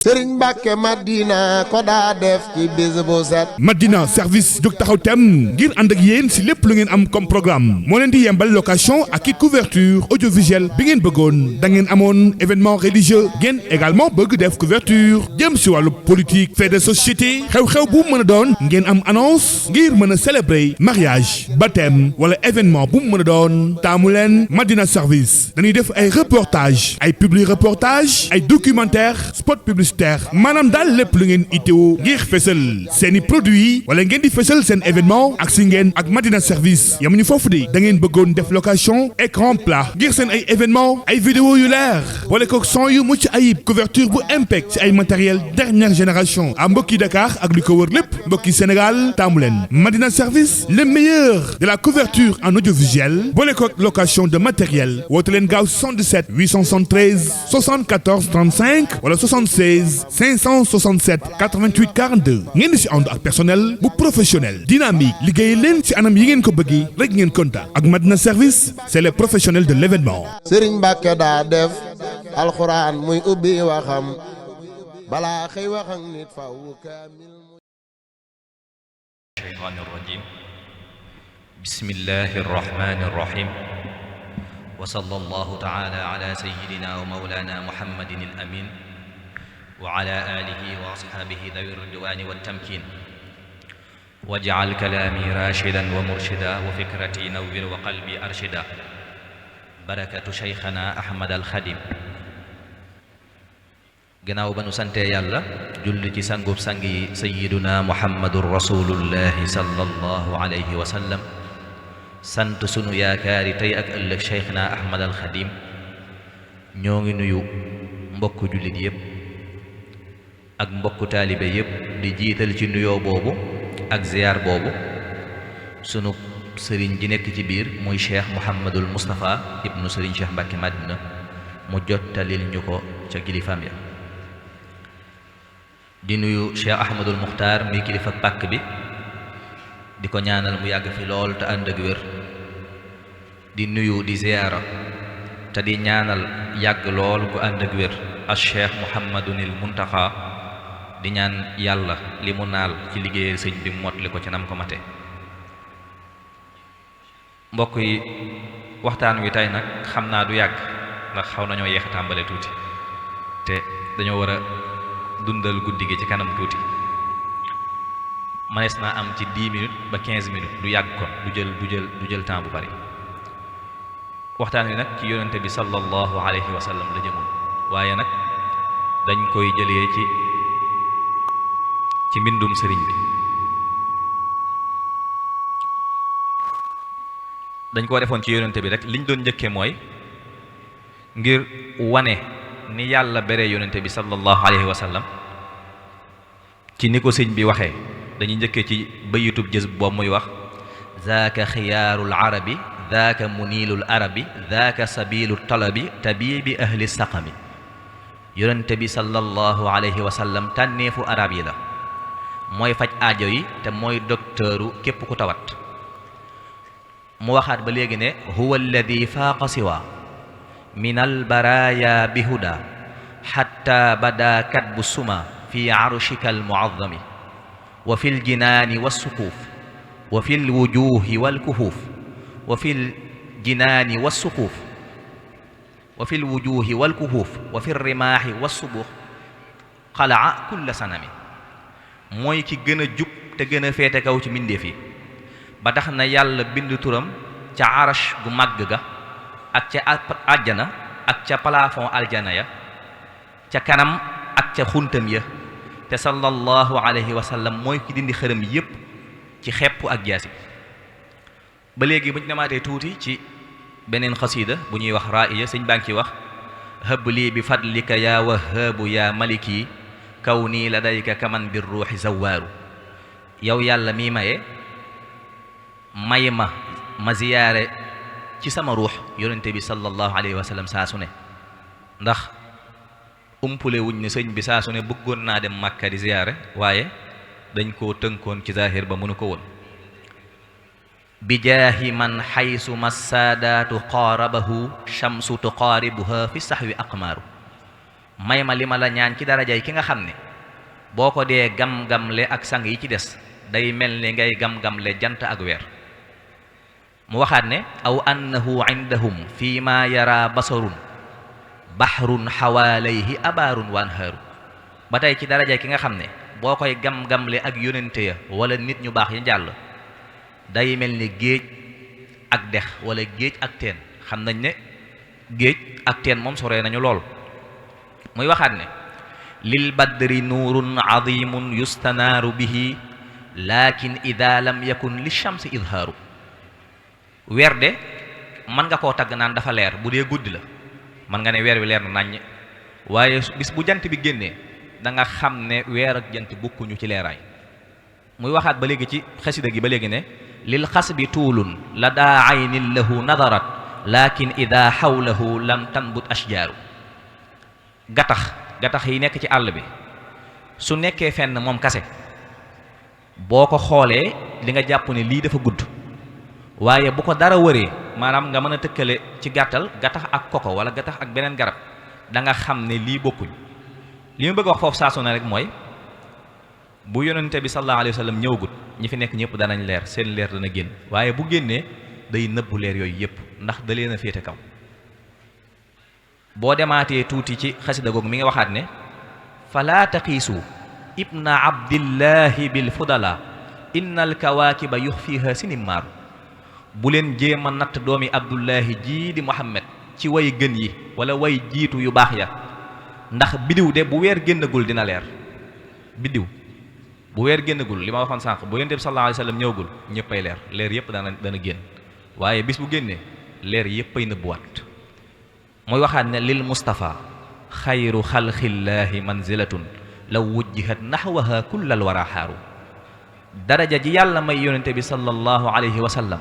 Sëriñ Mbàkke Madina ko daa def ci bis bu set. Madina service jóg taxaw tem ngir ànd ak yéen si lépp lu ngeen am comme programme moo leen di yembal location ak i couverture audiovisuelle bi ngeen bëggoon da ngeen amoon événement religieux ngeen également bëgg def couverture jëm si wàllu politique fait de société xew-xew bu mën a doon ngeen am annonce ngir mën a célébrer mariage baptême wala événement bu mën a doon taamu leen Madina service dañuy def ay reportage ay publi reportage ay documentaire spot publicitaire maanaam daal lépp lu ngeen itteewu ngir fësal seeni produits wala ngeen di fësal seen événement ak si ngeen ak Madina service yamuñu foofu de da ngeen bëggoon def location écran plat ngir seen ay événement ay vidéo yu leer wala ko son yu mucc ayib couverture bu impec ci ay matériel dernière génération à mbokki Dakar ak li ko wër lépp mbokki Sénégal taamu leen Madina service le meilleur de la couverture en audiovisuel boole ko location de matériel woote leen gaaw 77 873 74 35 wala 76 567 88 42 ngeen di si ànd ak personnel bu professionnel dynamique liggéey leen ci anam yi ngeen ko bëggee rek ngeen kontaan ak Madina service c'est les professionnels de l'événement. Sëriñ Mbàkke daa def alxuraan muy ubbi waxam balaa xëy wax ak nit faw kaamil. Shaytaanir rajiim. Bismillahir rahmaanir rahiim. Wa sallallahu ta'ala ala sayyidina wa mawlana Muhammadin al-amiin. وعلى آله وأصحابه ذوي الرضوان والتمكين واجعل كلامي راشدا ومرشدا وفكرتي نور وقلبي أرشدا بركة شيخنا أحمد الخديم gannaaw ba nu sante yàlla julli ci sangub sang yi sayyiduna muhammadur rasulullahi sallallahu alayhi wa sallam sant sunu yaakaari tey ak ëllëg cheikhna Ahmad al Khadim ñoo ngi nuyu mbokku jullit yépp ak mbokku taalibe yépp di jiital ci nuyoo boobu ak ziyaar boobu sunu sëriñ ji nekk ci biir muy cheikh Mouhamadul Moustapha ibnu sëriñ cheikh Mbàkke Madina mu jottalil ñu ko ca kilifaam ya di nuyu cheikh Ahmadul Muxtaar muy kilifa pàkk bi di ko ñaanal mu yàgg fi lool te ànd ak wér di nuyu di ziyaara te di ñaanal yàgg lool ku ànd ak wér ak cheikh Mouhamadunil Muntaxa di ñaan yàlla li mu naal ci liggéeyal sëñ bi mottali ko ci nam ko mate mbokk yi waxtaan wi tey nag xam naa du yàgg ndax xaw nañoo yeex a tàmbale tuuti te dañoo war a dundal guddi gi ci kanam tuuti manees naa am ci 10 minutes ba 15 minutes du yàgg kon du jël temps bu bari waxtaan wi nag ci yonente bi sallallahu alayhi wa sallam la jëmoon waaye nag dañ koy jëlee ci mbindum sëriñ bi dañ koo defoon ci yonente bi rek liñ doon njëkkee mooy ngir wane ni yàlla bere yonente bi sallallahu alayhi wa sallam ci ni ko sëñ bi waxee dañuy njëkkee ci bayitub jës boobu muy wax zaaka xiyaarul arabi zaaka muniilul arabi zaaka sabilu talabi tabibi ahli saqami yonente bi sallallahu alayhi wa sallam tànneefu arab yi la mooy faj aajo yi te mooy docteuru képp ku tawat mu waxaat ba léegi ne huwa alladi faaqa siwa min albaraya bihuda xatta bada katbu suma fi arshika almuazzami wa fi ljinaani wassuquuf wa fi lwujuhi walkuhuuf wa fi ljinaani wassuquuf wa fi lwujuhi walkuhuuf wa fi lrimaahi wassubuux xalaa kulla sanami mooy ki gën a jub te gën a féete kaw ci mbindeef yi ba tax na yàlla bind turam ca arash gu màgg ga ak ca àjjana ak ca plafond aljana ya ca kanam ak ca xuntam ya te sallallahu alayhi wa sallam mooy ki dindi xërëm yépp ci xepp ak jaasi ba léegi bu ñu demaatee tuuti ci beneen xasida bu ñuy wax ra'iya sëñ baa ngi ci wax hëbb lii bi fadlika yaa wahaabu yaa maliki kaw nii la dayka kaman bir ruuxi zawaaru yow yàlla mii may ma ziyaare ci sama ruux yonente bi sallallahu alayhi wa sallam saa su ne ndax umpule wuñ ne sëñ bi saa su ne bëggoon naa dem Makka di ziyaare waaye dañ koo tënkoon ci zaahir ba mënu ko woon bi jaahi man xaysu massaadaatu qaarabahu shamsu tuqaaribuha fi saxwi aqmaaru may ma li ma la ñaan ci darajay ki nga xam ne boo ko dee gam-gamle ak sang yi ci des day mel ni ngay gam-gamle jant ak weer. mu waxaat ne aw annahu indahum fi ma yara basarun bahrun xawaalayhi abaarun wa anhaaru. ba tey ci darajay ki nga xam ne boo koy gam-gamle ak yónente ya wala nit ñu baax yi jàll day mel ni géej ak dex wala géej ak teen. xam nañ ne géej ak teen moom soree nañu lool. muy waxaat ne lil badri nuurun azimun yustanaaru bihi lakin ida lam yakun li shamsi idhaaru. weer de mën nga koo tagg naan dafa leer bu dee guddi la mën nga ne weer wi leer na naññ, waaye bis bu jant bi génnee da nga xam ne weer ak jant bokkuñu ci leeraay. muy waxaat ba léegi ci xasida gi ba léegi ne lil xasbi tuulun la daa aynin lahu nadarat lakin ida xawlahu lam tanbut ashjaaru. gattax yi nekk ci àll bi su nekkee fenn moom kase boo ko xoolee li nga jàpp ne lii dafa gudd, waaye bu ko dara wëree maanaam nga mën a tëkkale ci gàttal gattax ak koko wala gattax ak beneen garab da nga xam ne lii bokkuñ. li mu bëgg wax foofu saasu na rek mooy bu yonente bi sallallahu alayhi wa sallam ñëwagut ñi fi nekk ñëpp danañ leer, seen leer dana génn, waaye bu génnee day nëbbu leer yooyu yëpp ndax da leen a féete kaw. boo demaatee tuuti ci xasida googu mi nga waxaat ne falaa taqiisu ibna abdillahi bil fudala inna al kawaakiba yuxfiha sinimaaru. bu leen jéem a natt doomi abdullahi jii di muhammad ci way gën yi wala way jiitu yu baax ya, ndax bidiw de bu weer génnagul dina leer. bidiw bu weer génnagul li ma waxoon sànq bu yonent bi sallallahu alayhi wa sallam ñëwagul ñëppay leer, leer yëpp dana génn, waaye bis bu génnee leer yëppay nëbbuwaat. mooy waxaat ne lil mustafa xayru xalqillaahi manzilatun law wujjihat naxwaha kullal wara xaaru. daraja ji yàlla may yonente bi sallallahu alayhi wa sallam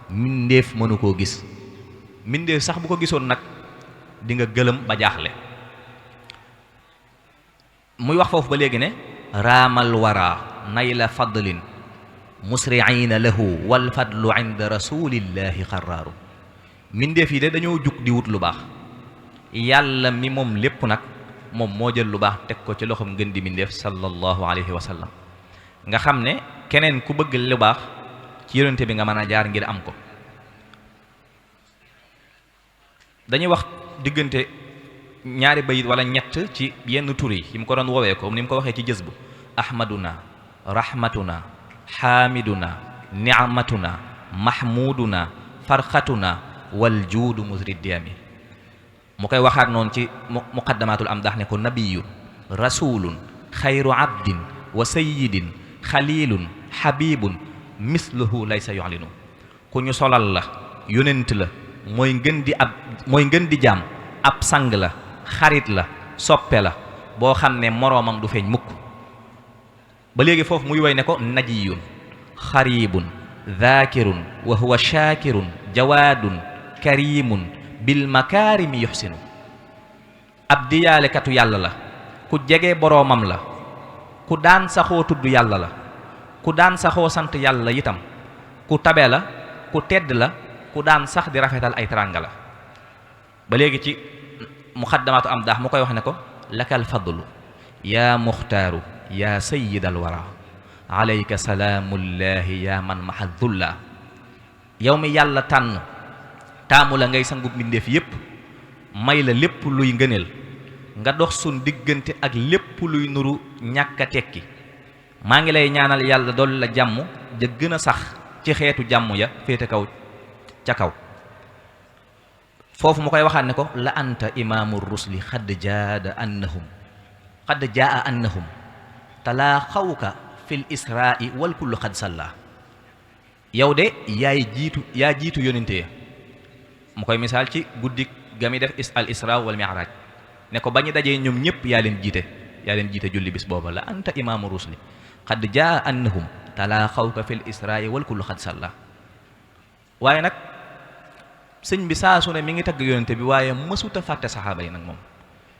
mindeef mënu koo gis, mindeef sax bu ko gisoon nag di nga gëlëm ba jaaxle. muy wax foofu ba léegi ne raamal wara nayla fadlin musriina lahu wal fadlu inda rasulillahi xaraaru. mindeef yi de dañoo jug di wut lu baax, yàlla mi moom lépp nag moom moo jël lu baax teg ko ci loxoom ngën di mindeef sallallahu alayhi wa sallam. nga xam ne keneen ku bëgg lu baax ci yonente bi nga mën a jaar ngir am ko. dañuy wax diggante ñaari bayit wala ñett ci yenn tur yi mu ko doon woowee ko ni mu ko waxee ci jës bu ahmaduna rahmatuna xaamiduna ni'matuna mahmuduna farxatuna wal juudu musriddiyami. mu koy waxaat noonu ci muqaddamatul amdah ne ko nabiyun rasulun xayru abdin wa sayyidin xalilun xabibun misluhu laysa yu'linu. ku ñu solal la yonent la mooy ngën di jaam, ab sang la, xarit la, soppe la boo xam ne moroomam du feeñ mukk. ba léegi foofu muy woy ne ko najiyun xaribun dhaakirun wa huwa shaakirun jawaadun karimun bil makaarimi yuxsinu. ab diyaalekatu yàlla la, ku jege boroomam la, ku daan saxoo tudd yàlla la, ku daan saxoo sant yàlla itam, ku tabe la, ku tedd la, ku daan sax di rafetal ay teraanga la. ba léegi ci muqaddamaatu am daax mu koy wax ne ko lakal fadlu yaa muxtaaru yaa sayyidal wara alayka salaamullahi yaa man mahadullah. yow mi yàlla tànn taamu la ngay sangu mbindeef yépp, may la lépp luy ngëneel, nga dox sun diggante ak lépp luy nuru ñàkk a tekki. maa ngi lay ñaanal yàlla dool la jàmm ja gën a sax ci xeetu jàmm ya féete kaw ca kaw. foofu mu koy waxaat ne ko la anta imaamu rusli xadd jaa annahum talaa xawka fil isra'i wal kullu xad salla. yow de yaa jiitu yónente ya. mu koy misaal ci guddi ga mi def al isra wal mi'raj ne ko ba ñu dajee ñoom ñëpp yaa leen jiite julli bis booba. la anta imaamu rusli xadd jaa annahum talaa xawka fil isra'i wal kullu xad salla. waaye nag sëñ bi saa su ne mi ngi tagg yonente bi waaye mësuta fàtte saxaaba yi nag moom.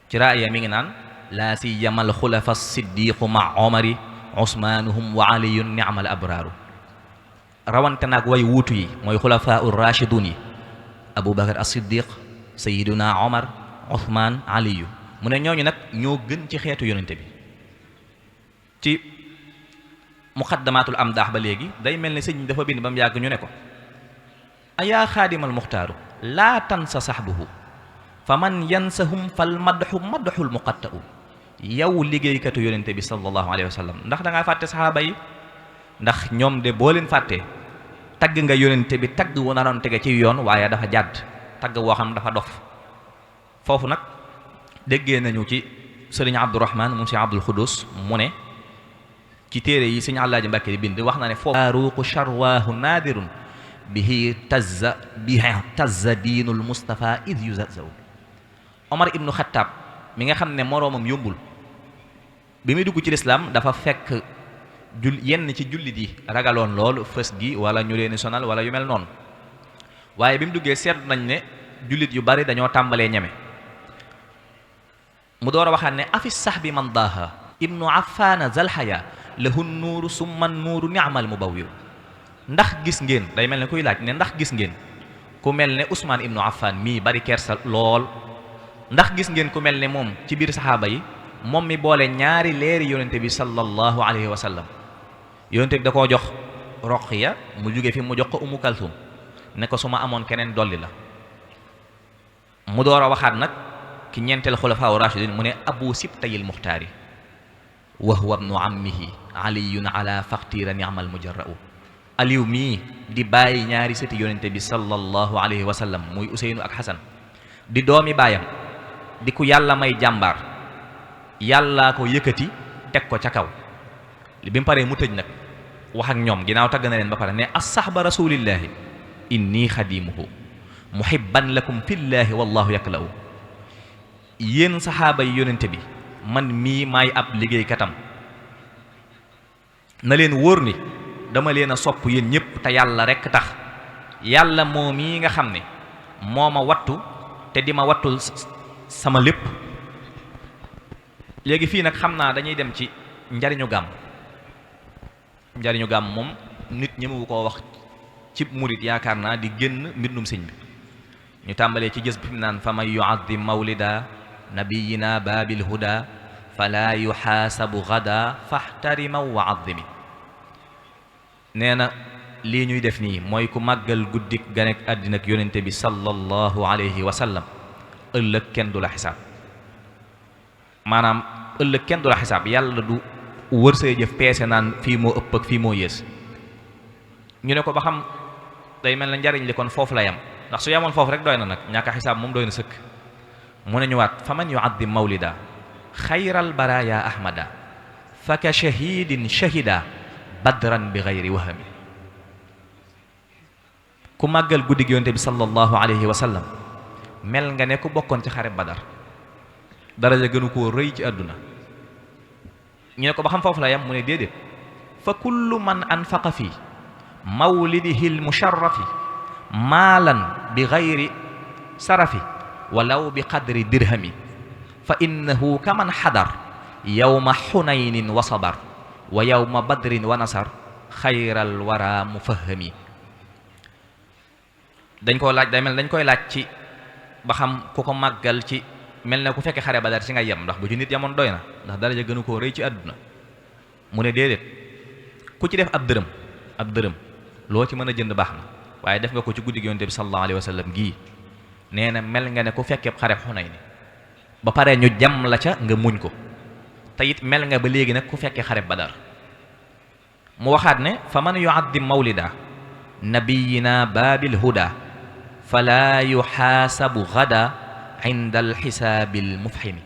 ci raaya mi ngi naan laa siyamal xulafa siddiqu ma omari usmaanuhum wa aliyun ni'mal abraaru. rawante nag way wuutu yi mooy xulafaa ur rashidun yi abou bakar as siddiq sayiduna omar uthman aliyu mu ne ñooñu nag ñoo gën ci xeetu yonente bi. ci muqaddamatul amdaax ba léegi day mel ne sëñ dafa bind ba mu yàgg ñu ne ko ayaa xaadimal muxtaaru laa tansa saxbuhu fa man yansahum fal madxu madxul muqatta'u yow liggéeykatu yonente bi sallallahu alayhi wa sallam ndax da ngaa fàtte saxaaba yi ndax ñoom de boo leen fàttee tagg nga yonente bi tagg wu naroon tege ci yoon waaye dafa jàdd tagg woo xam dafa dof foofu nag déggee nañu ci sëriñ Abdourahman moom si Abdul Xudus mu ne ci téere yi sëñ Àllaaji Mbàkke di bind wax na ne foofu faaruqu charwaahu naadirun bihi tazza diinul Mustafa id yuzazaw Omar ibnu Xattaab mi nga xam ne moroomam yombul bi muy dugg ci lislaam dafa fekk yenn ci jullit yi ragaloon lool fës gi wala ñu leen sonal wala yu mel noonu waaye bi mu duggee seetlu nañ ne jullit yu bari dañoo tàmbalee ñeme mu door a waxaat ne afis sax bi man daaha ibnu affaana zalhaya lahu nuuru summa nuuru ni'mal mubawwiru ndax gis ngeen day mel ne kuy laaj ne ndax gis ngeen ku mel ne Ousmane ibnu Affan mii bari kersa lool ndax gis ngeen ku mel ne moom ci biir saxaaba yi moom mi boole ñaari leeri yonente bi sallallahu alayhi wa sallam yonente bi da koo jox Roqiya mu jóge fi mu jox ko Umu Kalsum ne ko su ma amoon keneen dolli la mu door a waxaat nag ki ñeenteel xulafaa rashidin mu ne abu sibtayil muxtaari wa huwa ibnu ammihi aliyun ala faqtira ni'mal mujarra'u aliw mii di bàyyi ñaari sëti yonente bi sallallahu alayhi wa sallam muy Useynu ak Xasan di doomi baayam di ku yàlla may jàmbaar yàllaa ko yëkkati teg ko ca kaw bi mu paree mu tëj nag wax ak ñoom ginnaaw tagg na leen ba pare ne as-sahba rasulillahi inni xadimuhu muhibban lakum fillahi wallahu yakla'u yéen saxaaba yi yonente bi man mii maay ab liggéeykatam na leen wóor ni dama leen a sopp yéen ñëpp te yàlla rekk tax yàlla moo mii nga xam ne moo ma wattu te di ma wattul sama lépp léegi fii nag xam naa dañuy dem ci njariñu gàmm moom nit ñëmewu koo wax ci murit yaakaar naa di génn mbindum sëñ bi ñu tàmbalee ci jës bi fi naan fa man yu'azzim mawlida nabiyina baabil huda fala yuxaasabu gada faxtarima wa azzimi nee na lii ñuy def nii mooy ku màggal guddik ganek àddina ak yonente bi sallallahu alayhi wa sallam ëllëg kenn du la xisaab maanaam ëllëg kenn du la xisaab yàlla du wër say jëf peese naan fii moo ëpp ak fii moo yées ñu ne ko ba xam day mel na njariñ li kon foofu la yam ndax su yamoon foofu rek doy na nag ñàkk a xisaab moom doy na sëkk mu ne ñëwaat fa man yuaddim mawlida xayral baraya ahmada fa ka shahidin shahida badran bi gayri wahami ku màggal guddi gi yonte bi sallallahu alayhi wa sallam mel nga ne ku bokkoon ci xare badar daraja gënu koo rëy ci àdduna ñu ne ko ba xam foofu la yam mu ne déedéet fa kullu man anfaqa fi mawlidihi almusharrafi maalan bi gayri sarafi walaw bi qadri dirhami fa innahu kaman xadar yawma xunaynin wa sabar wa yawma badrin wa nasar xayral wara mufahami dañ koo laaj day mel dañ koy laaj ci ba xam ku ko màggal ci mel na ku fekkee xare badar ci nga yem ndax bu ci nit yamoon doy na ndax daraja gënu koo rëy ci àdduna mu ne déedéet ku ci def ab dërëm loo ci mën a jënd baax na waaye def nga ko ci guddi gi yonte bi sallallahu alayhi wa sallam gii nee na mel nga ne ku fekkee xare Xunayn ba pare ñu jam la ca nga muñ ko te it mel nga ba léegi nag ku fekkee xare badar mu waxaat ne fa man yuaddim mawlida nabiyina baabil huda fala yuxaasabu gada inda alxisaabil mufhimi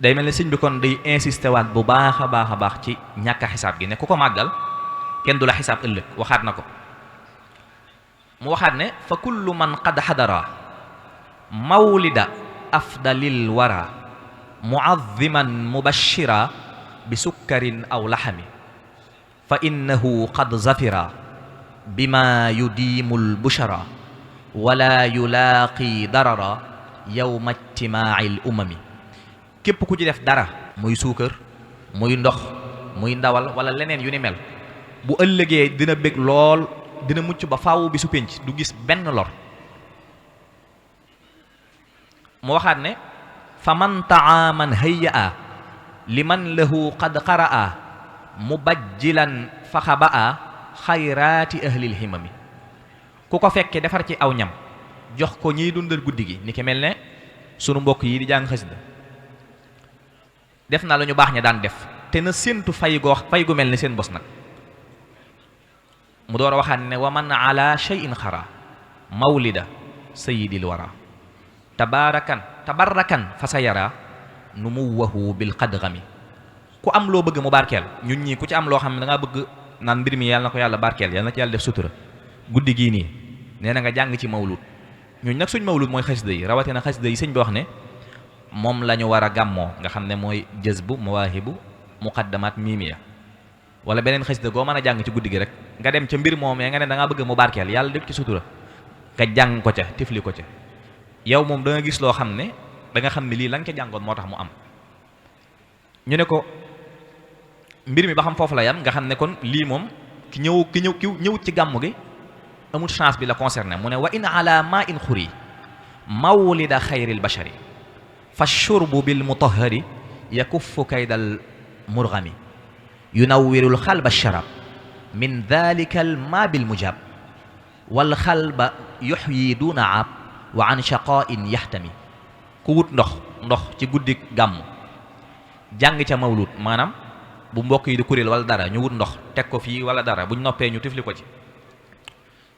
day mel ne sëñ bi kon day insisté waat bu baax a baax ci ñàkk a xisaab gi ne ku ko màggal kenn du la xisaab ëllëg waxaat na ko mu waxaat ne fa kullu man qad xadara mawlida afdalil wara muazziman mubashira bi sukkarin aw laxami fa innahu qad zafira bima yudiimul bushara wala yulaaqi darara yawma ijtimaail umami képp ku ci def dara muy suukar muy ndox muy ndawal wala leneen yu ni mel bu ëllëgee dina bég lool dina mucc ba faaw bi su pénc du gis benn lor mu waxaat ne fa man taaman hayya liman lahu qad qaraa mubajjilan fa xabaa xayraati ahlil himami. ku ko fekke defar ci aw ñam jox ko ñiy dundal guddi gi ni ki mel ne sunu mbokk yi di jàng xasida def na lu ñu baax ña daan def te na séentu fay gu mel ni seen bos nag. mu door a waxaat ne wa man ala shay'in xara mawlida sayyidil wara tabarakan fa sa yara numuwahu bil qadgami. ku am loo bëgg mu barkeel ñun ñii ku ci am loo xam ne da ngaa bëgg naan mbir mi yàlla na ko yàlla barkeel yàlla na ci yàlla def sutura guddi gii nii nee na nga jàng ci mawlud. ñun nag suñ mawlud mooy xasida yi rawatina xasida yi sëñ bi wax ne moom la ñu war a gàmmoo nga xam ne mooy jazbu mawaahibu muqaddamat miimiya wala beneen xasida goo mën a jàng ci guddi gi rek nga dem ca mbir moomee nga ne da ngaa bëgg mu barkeel yàlla def ci sutura nga jàng ko ca tifli ko ca yow moom da nga gis loo xam ne da nga xam ne lii la nga ca jàngoon moo tax mu am. ñu ne ko mbir mi ba xam foofu la yam nga xam ne kon lii moom ki ñëwut ci gàmmu gi amul chance bi la concerné. mu ne wa in ala ma in xuri mawlida xayril bashari fa shurbu bil mutahhari yakuffu kaydal murgami yunawwirul xalba sharab min dhalika al ma bil mujab wal xalba yuxyi duna aab wa an shaqain yahtami. ku wut ndox ci guddi gàmm jàng ca mawlud maanaam bu mbokk yi di kuréel wala dara ñu wut ndox teg ko fii wala dara buñ noppee ñu tifli ko ci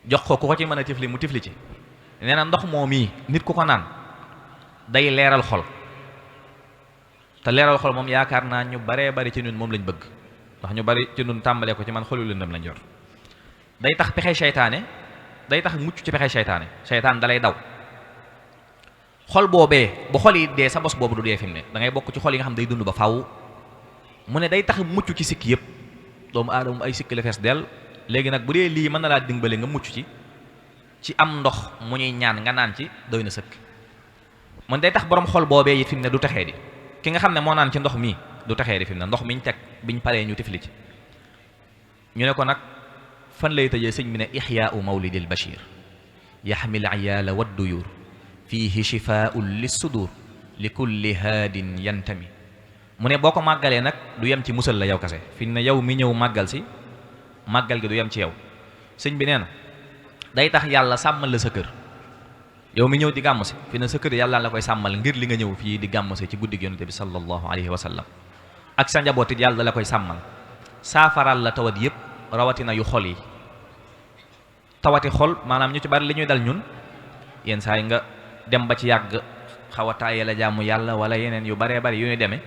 jox ko ku ko ci mën a tifli mu tifli ci. nee na ndox moom yi nit ku ko naan day leeral xol te leeral xol moom yaakaar naa ñu baree bari ci ñun moom lañ bëgg ndax ñu bari ci ñun tàmbalee ko ci man xolu lëndëm lañ yor. day tax pexe seytaane day tax mucc ci pexe seytaan dalay daw. xol boobee bu xol yi dee sa bos boobu du dee fi mu ne da ngay bokk ci xol yi nga xam day dund ba faw. mu ne day tax mucc ci sikk yëpp doomu aadama ay sikk la fees dell. léegi nag bu dee lii mën na laa dimbale nga mucc ci am ndox mu ñuy ñaan nga naan ci doy na sëkk. mu ne day tax borom xol boobee it fi mu ne du texee di ki nga xam ne moo naan ci ndox mii du texee di fi mu ne ndox miñ teg biñ paree ñu tifli ci. ñu ne ko nag fan lay tëjee sëñ bi ne ixyaau mawlidil bashir yaxmil ayaala wadduyur fiihi shifaa'un lissudur li kulli haadin yantami. mu ne boo ko màggalee nag du yem ci musal la yow kase fi ne yow mi ñëw màggal si màggal gi du yem ci yow. sëñ bi nee na day tax yàlla sàmmal la sa kër yow mi ñëw di gàmm si fi ne sa kër yàlla la koy sàmmal ngir li nga ñëw fii di gàmm si ci guddi gi yonente bi sallallahu alayhi wa sallam. ak sa njaboot it yàlla la koy sàmmal saafaral la tawat yëpp rawatina yu xol yi. tawati xol maanaam ñu ci bari li ñuy dal ñun yenn saa yi nga dem ba ci yàgg xaw a taayee la jaamu yàlla wala yeneen yu baree bari yu ñuy demee.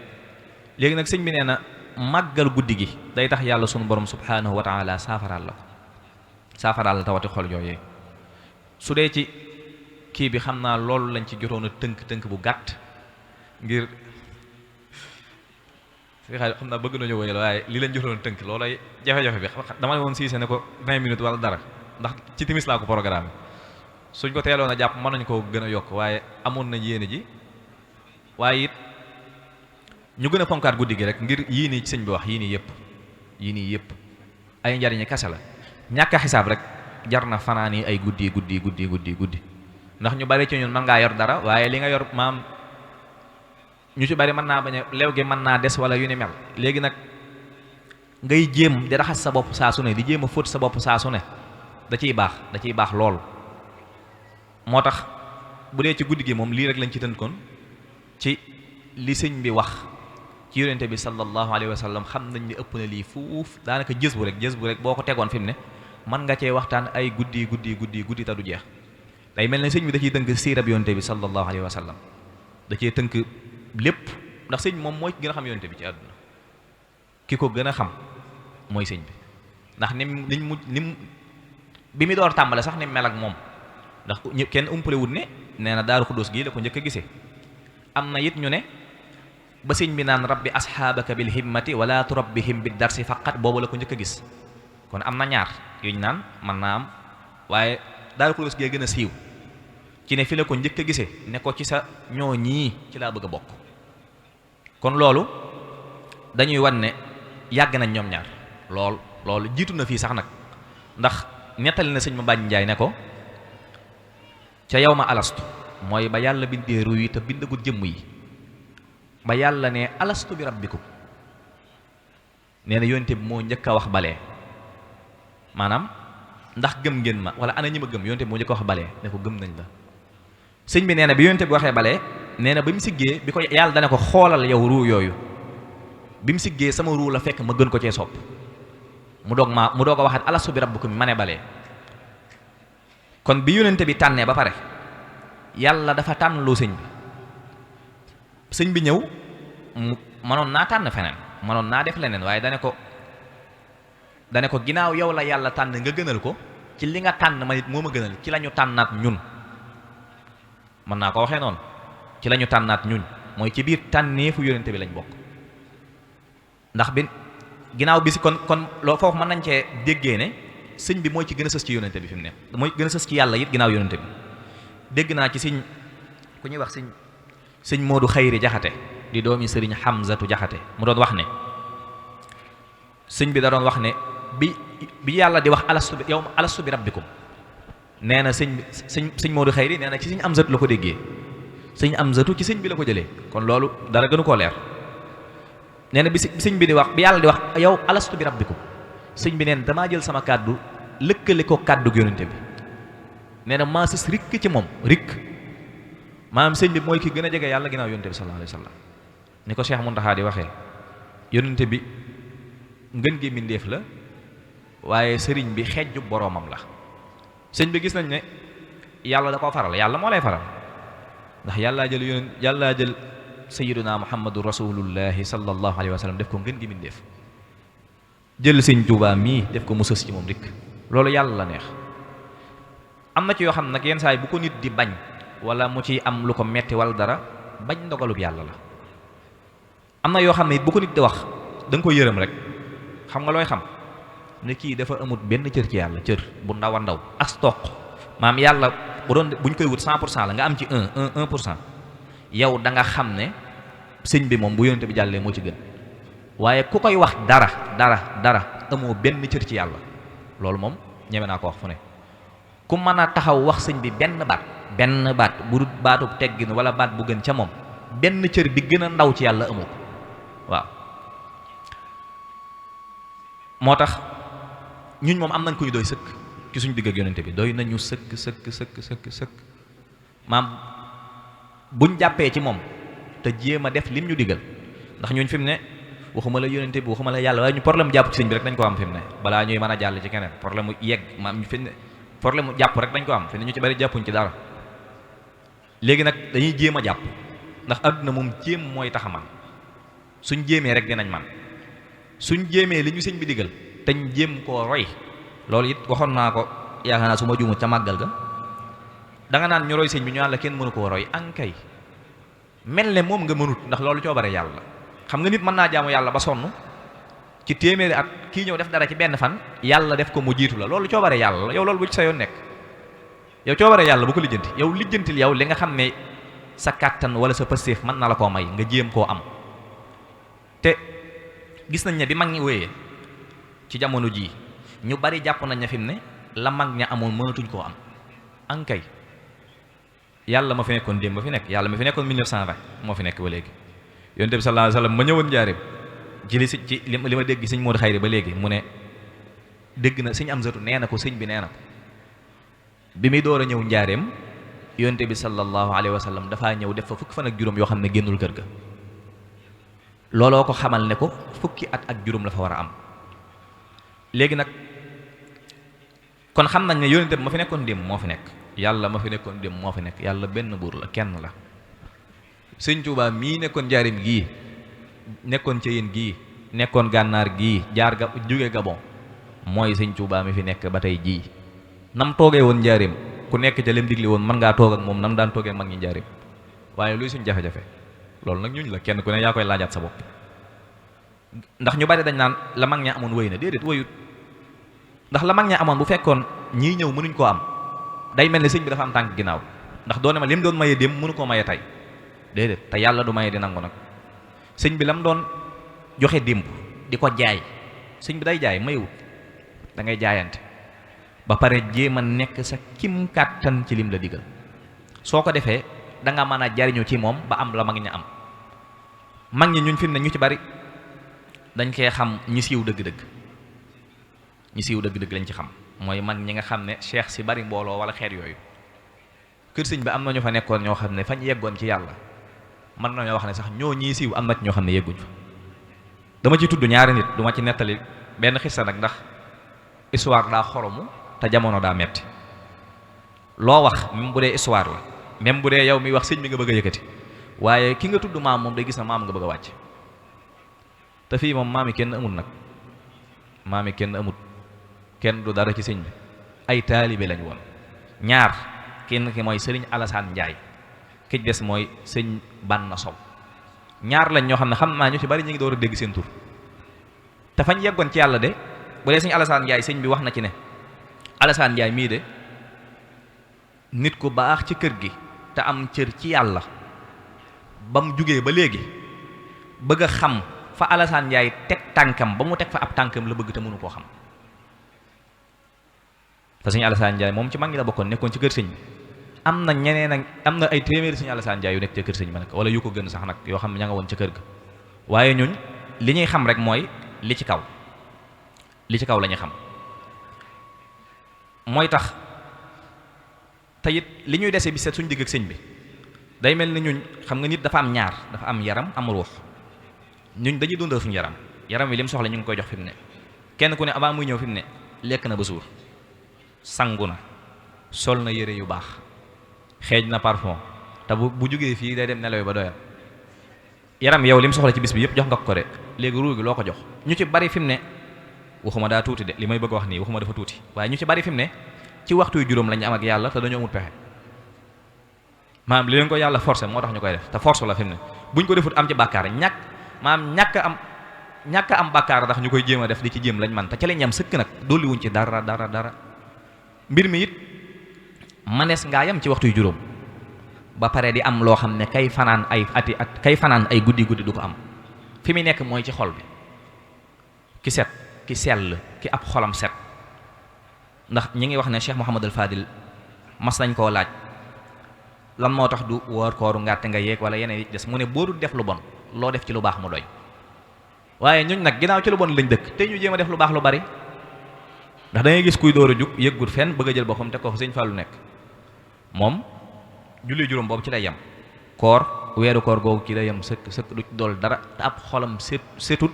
léegi nag sëñ bi nee na màggal guddi gi day tax yàlla sunu borom subhanahu wa taala saafaraal la ko saafaraal la tawati xol yooyee. su dee ci kii bi xam naa loolu lañ ci jotoon a tënk bu gàtt ngir si xay xam naa bëgg nañu wéyal waaye lii lañ jotoon a tënk loolay jafe-jafe bi dama ne woon siise ne ko 20 minutes wala dara ndax ci timis laa ko programme suñ ko teeloon a jàpp mën nañu ko gën a yokk waaye amoon nañ yéene ji waaye it ñu gën a fonkaat guddi gi rek ngir yii nii ci sëñ bi wax yii nii yëpp ay njariñi kase la. ñàkk a xisaab rek jar na fanaan yi ay guddi ndax ñu bari ci ñun mën ngaa yor dara waaye li nga yor maam ñu ci bari mën naa bañ a leew gi mën naa des wala yu ni mel. léegi nag ngay jéem di raxas sa bopp saa su ne di jéem a fóot sa bopp saa su ne da ciy baax lool. moo tax bu dee ci guddi gi moom lii rek lañ ci tënkoon ci li sëñ bi wax ci yonente bi sallallahu alayhi wa sallam. xam nañ ne ëpp na lii fuuf daanaka jës bu rek boo ko tegoon fi mu ne mën nga cee waxtaan ay guddi te du jeex. day mel ne sëñ bi da ciy tënk siirab yonente bi sallallahu alayhi wa sallam da cee tënk lépp ndax sëñ moom mooy gën a xam yonente bi ci àdduna ki ko gën a xam mooy sëñ bi ndax nim bi mu door tàmbale sax ni mel ak moom ndax kenn umpale wut ne nee na Daaru Xuddoos gii la ko njëkk a gisee. am na it ñu ne ba sëñ bi naan rabbi asxaabaka bil himmati wala turabbihim bid darsi faqat boobu la ko njëkk a gis. kon am na ñaar yuñ naan mën naa am waaye Daaru Xuddoos gee gën a siiw ci ne fi la ko njëkk a gisee ne ko ci sa ñoo ñii ci laa bëgg a bokk. kon loolu dañuy wan ne yàgg nañ ñoom ñaar loolu jiitu na fii sax nag ndax nettali na sëñ ma bàjj njaay ne ko ca yow ma alastu mooy ba yàlla bindee ruu yi te bindagul jëmm yi ba yàlla ne alastu bi rabbikum nee na yonente bi moo njëkk a wax balee maanaam ndax gëm ngeen ma wala ana ñi ma gëm yonente bi moo njëkk a wax balee ne ko gëm nañ la sëñ bi nee na bi yonente bi waxee balee nee na ba mu siggee bi ko yàlla dana ko xoolal yow ruu yooyu bi mu siggee sama ruu la fekk ma gën ko cee sopp mu doog a waxaat alastu bi rabbikum ma ne balee kon bi yonente bi tànnee ba pare yàlla dafa tànn loo sëñ bi ñëw mu mënoon naa tànn feneen mënoon naa def leneen waaye dane ko ginnaaw yow la yàlla tànn nga gënal ko ci li nga tànn ma nit moo ma gënal ci la ñu tànnaat ñun mën naa ko waxee noonu ci la ñu tànnaat ñun mooy ci biir tànneefu yonente bi lañ bokk ndax bi ginnaaw bi si kon loo foofu mën nañ cee déggee ne sëñ bi mooy ci gën a sës ci yonente bi fi mu ne mooy gën a sës ci yàlla it ginnaaw yonente bi dégg naa ci sëñ ku ñuy wax sëñ Moodu Xayri Jaxate di doomi sëriñ Xamzatu Jaxate mu doon wax ne sëñ bi da doon wax ne bi yàlla di wax alastu bi rabbikum nee na sëñ Moodu Xayri nee na ci sëñ Amzatu la ko déggee sëñ Amzatu ci sëñ bi la ko jëlee kon loolu dara gënu koo leer nee na bi sëñ bi di wax bi yàlla di wax yow alastu bi rabbikum sëñ bi neen damaa jël sama kàddu lëkkale ko kàddu yonente bi nee na maa sës rikk ci moom rikk maanaam sëñ bi mooy ki gën a jege yàlla ginnaaw yonente bi sallallahu alayhi wa sallam ni ko Cheikh Muntaxa di waxee yonente bi ngën gi mbindéef la waaye sëriñ bi xejju boroomam la sëñ bi gis nañ ne yàlla da koo faral yàlla moo lay faral ndax yàllaa jël sayyiduna muhammadu rasulullahi sallallahu alayhi wa sallam def ko ngën gi mbindéef jël sëñ Tuubaa mii def ko mu sës ci moom rikk loolu yàlla la neex am na ci yoo xam nag yenn saa yi bu ko nit di bañ wala mu ci am lu ko metti wala dara bañ ndogalub yàlla la am na yoo xam ne it bu ko nit di wax da nga koy yërëm rek xam nga looy xam ne kii dafa amut benn cër ci yàlla cër bu ndaw a ndaw as toq maam yàlla buñ koy wut 100% la nga am ci 1% yow da nga xam ne sëñ bi moom bu yonente bi jàllee moo ci gën waaye ku koy wax dara amoo benn cër ci yàlla loolu moom ñeme naa ko wax fu ne ku mën a taxaw wax sëñ bi benn baat bu dul baatu teggin wala baat bu gën ca moom benn cër bi gën a ndaw ci yàlla amoo ko waaw moo tax ñun moom am nañ ko ñu doy sëkk ci suñu digg ak yonente bi doy nañu sëkk maam buñ jàppee ci moom te jéem a def lim ñu digal ndax ñooñ fi mu ne waxuma la yonente bi waxuma la yàlla waaye ñu problème jàpp ci sëñ bi rek dañ ko am fi mu ne balaa ñuy mën a jàll ci keneen problème mu yegg maam ñu fi ne problème mu jàpp rek dañ ko am fi ne ñu ci bari jàppuñ ci dara léegi nag dañuy jéem a jàpp ndax àdduna moom jéem mooy tax a man suñ jéemee rek dinañ man suñ jéemee li ñu sëñ bi digal teñ jéem koo roy loolu it waxoon naa ko yaakaar naa su ma juumut ca màggal ga danga naan ñu roy sëñ bi ñu naan la kenn mënu koo roy ankay mel ne moom nga mënut ndax loolu coobare yàlla xam nga nit mën naa jaamu yàlla ba sonn ci téeméeri at kii ñëw def dara ci benn fan yàlla def ko mu jiitu la loolu coobare yàlla la yow loolu bu ci sa yoon nekk yow coobare yàlla bu ko lijjanti yow lijjantil yow li nga xam ne sa kàttan wala sa pëstéef mën na la koo may nga jéem koo am te gis nañ ne bi mag ñi wéyee ci jamono jii ñu bari jàpp nañ ne fi mu ne la mag ña amoon mënatuñ koo am ankay yàlla ma fi nekkoon démb ba fi nekk yàlla ma fi nekkoon 1920 moo fi nekk ba léegi yonent bi sallallahu alayhi wasallam ma ñëwoon njaareem ci li ma dégg sëñ Moodu Xayri ba léegi mu ne dégg na sëñ Amzatu nee na ko sëñ bi nee na ko bi muy door a ñëw njaareem yonent bi sallallahu alayhi wasallam dafaa ñëw def fa fukki fan ak juróom yoo xam ne génnul kër ga looloo ko xamal ne ko fukki at ak juróom la fa war a am léegi nag kon xam nañ ne yonent bi ma fi nekkoon démb moo fi nekk yàlla ma fi nekkoon démb moo fi nekk yàlla benn buur la kenn la sëñ Tuubaa mii nekkoon njaarim gii nekkoon ca yéen gii nekkoon gànnaar gii jaar ga jóge Gabon mooy sëñ Tuubaa mi fi nekk ba tey jii nam toogee woon njaarim ku nekk ca lim digli woon mën ngaa toog ak moom nam daan toogee mag ñi njaarim waaye luy suñ jafe-jafe loolu nag ñuñ la kenn ku ne yaa koy laajaat sa bopp ndax ñu bari dañ naan la mag ña amoon wéy na déedéet wéyut ndax la mag ña amoon bu fekkoon ñii ñëw mënuñ koo am day mel ni sëñ bi dafa am tànk ginnaaw ndax doone ma lim doon maye dem mënu koo maye tey déedéet te yàlla du maye di nangu nag sëñ bi lam doon joxe démb di ko jaay sëñ bi day jaay mayewut da ngay jaayante ba pare jéem a nekk sa kim kàttan ci lim la digal soo ko defee da nga mën a jariñu ci moom ba am la mag ña am. mag ñi ñun fi mu ne ñu ci bari dañ koy xam ñi siiw dëgg-dëgg ñi siiw dëgg-dëgg lañ ci xam mooy mag ñi nga xam ne cheikh si bari mbooloo wala xeet yooyu kër sëñ bi am na ñu fa nekkoon ñoo xam ne fañ yeggoon ci yàlla mën nañoo wax ne sax ñoo ñii siiw am na ci ñoo xam ne yegguñ fa. dama ci tudd ñaari nit duma ci nettali benn xissa nag ndax histoire daa xoromu te jamono daa metti loo wax même bu dee histoire la même bu dee yow mi wax sëñ bi nga bëgg a yëkkati waaye ki nga tudd maam moom day gis na maam nga bëgg a wàcc te fii moom maam yi kenn amul nag maam yi kenn amul kenn du dara ci sëñ bi ay taalibe lañ woon ñaar kenn ki mooy sëriñ Alassane Ndiaye ki des mooy sëñ Banna Sow ñaar lañ ñoo xam ne xam naa ñu ci bari ñu ngi door a dégg seen tur te fañ yeggoon ci yàlla de bu dee sëñ Alassane Ndiaye sëñ bi wax na ci ne Alassane Ndiaye mii de nit ku baax ci kër gi te am cër ci yàlla ba mu jugee ba léegi bëgg a xam fa Alassane Ndiaye teg tànkam ba mu teg fa ab tànkam la bëgg te mënu koo xam te sëñ Alassane Ndiaye moom ci mag ñi la bokkoon nekkoon ci kër sëñ bi am na ñeneen ak am na ay téeméeri sëñ Alassane Ndiaye yu nekk ca kër sëñ bi nag wala yu ko gën sax nag yoo xam ne ña nga woon ca kër ga waaye ñun li ñuy xam rek mooy li ci kaw la ñuy xam mooy tax te it li ñuy dese bi seet suñu digg ak sëñ bi day mel ni ñun xam nga nit dafa am ñaar dafa am yaram am ruux ñun dañuy dundal suñu yaram wi lim soxla ñu ngi koy jox fi mu ne kenn ku ne avant muy ñëw fi mu ne lekk na ba suur sangu na sol na yére yu baax xeeñ na parfum te bu jógee fii day dem nelaw ba doyal yaram yow lim soxla ci bis bi yëpp jox nga ko de léegi ruux gi loo ko jox ñu ci bari fi mu ne waxuma daa tuuti de li may bëgg a wax nii waxuma dafa tuuti waaye ñu ci bari fi mu ne ci waxtu yu juróom lañu am ak yàlla te dañoo amul pexe maanaam li leen ko yàlla forcé moo tax ñu koy def te force la fi mu ne buñ ko defut am ci bàkkaar ñàkk am bàkkaar ndax ñu koy jéem a def di ci jéem lañ man te ca lañ am sëkk nag dolliwuñ ci dara mbir mi it manees ngaa yam ci waxtu yu juróom ba pare di am loo xam ne kay fanaan ay ati at kay fanaan ay guddi du ko am fi mu nekk mooy ci xol bi ki set ki sell ki ab xolam set ndax ñi ngi wax ne Cheikh Mouhamadul Fadil mas nañ koo laaj lan moo tax du woor kooru ngàtte nga yeeg wala yeneen yi des mu ne boo dul def lu bon loo def ci lu baax mu doy waaye ñun nag ginnaaw ci lu bon lañ dëkk te ñu jéem a def lu baax lu bari ndax da ngay gis kuy door a jug yëggut fenn bëgg a jël boppam teg ko fa sëñ Fallu nekk moom julli juróom boobu ci lay yem koor weeru koor googu ci lay yem sëkk du ci dool dara te ab xolam setut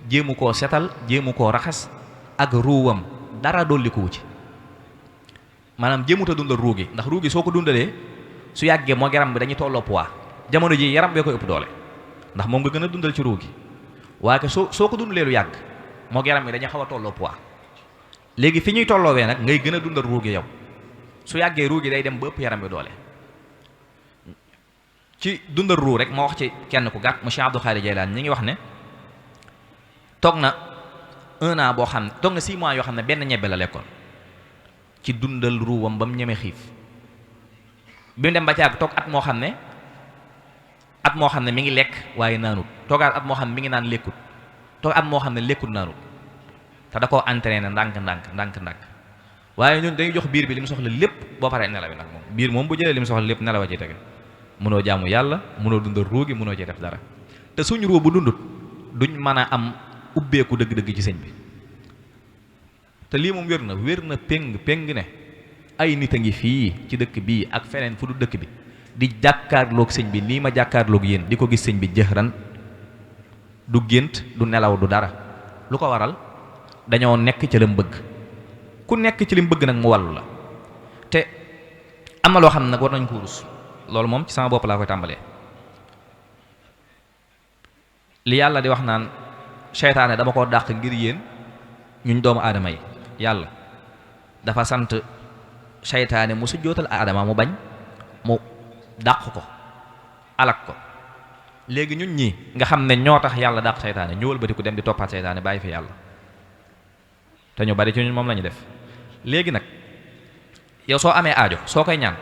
jéemu koo setal jéemu koo raxas ak ruuwam dara dolli ko wu ci maanaam jéemut a dundal ruu gi ndax ruu gi soo ko dundalee su yàggee moo yaram bi dañuy tolloo poids jamono ji yaram bee koy ëpp doole ndax moom nga gën a dundal ci ruu gi waaye soo ko dundalee lu yàgg moo yaram bi dañuy xaw a tolloo poids léegi fi ñuy tolloowee nag ngay gën a dundal ruu gi yow su yàggee ruu gi day dem ba ëpp yaram bi doole ci dundal ruu rek moo wax ci kenn ku gàtt monsieur Abdou Khadir Jeylaan ñi ngi wax ne toog na 1 an boo xam ne toog na 6 mois yoo xam ne benn ñebbe la lekkoon ci dundal ruuwam ba mu ñeme xiif bi mu dem ba caag toog at moo xam ne mi ngi lekk waaye naanut toogaat at moo xam ne mi ngi naan lekkut toog at moo xam ne lekkut naanut te da koo entraîné ndànk waaye ñun dañuy jox biir bi li mu soxla lépp boo paree nelawi nag moom biir moom bu jëlee li mu soxla lépp nelawa ci tege mënoo jaamu yàlla mënoo dundal ruu gi mënoo ci def dara te suñu ruu bu dundut duñ mën a am ubbeeku dëgg-dëgg ci sëñ bi te lii moom wér na péng ne ay nit a ngi fii ci dëkk bii ak feneen fu du dëkk bi di jàkkaarloog sëñ bi nii ma jàkkaarloog yéen di ko gis sëñ bi jëxran du gént du nelaw du dara lu ko waral dañoo nekk ci lim bëgg ku nekk ci lim bëgg nag mu wàllu la te am na loo xam ne nag war nañ ko rus loolu moom ci sama bopp laa koy tàmbalee li yàlla di wax naan seytaane dama ko dàq ngir yéen ñun doomu aadama yi yàlla dafa sant seytaane mu sujjootal aadama mu bañ mu dàq ko alak ko léegi ñun ñii nga xam ne ñoo tax yàlla dàq seytaane ñu wëlbati ku dem di toppaat seytaane bàyyi fi yàlla te ñu bari ci ñun moom la ñu def léegi nag yow soo amee aajo soo koy ñaan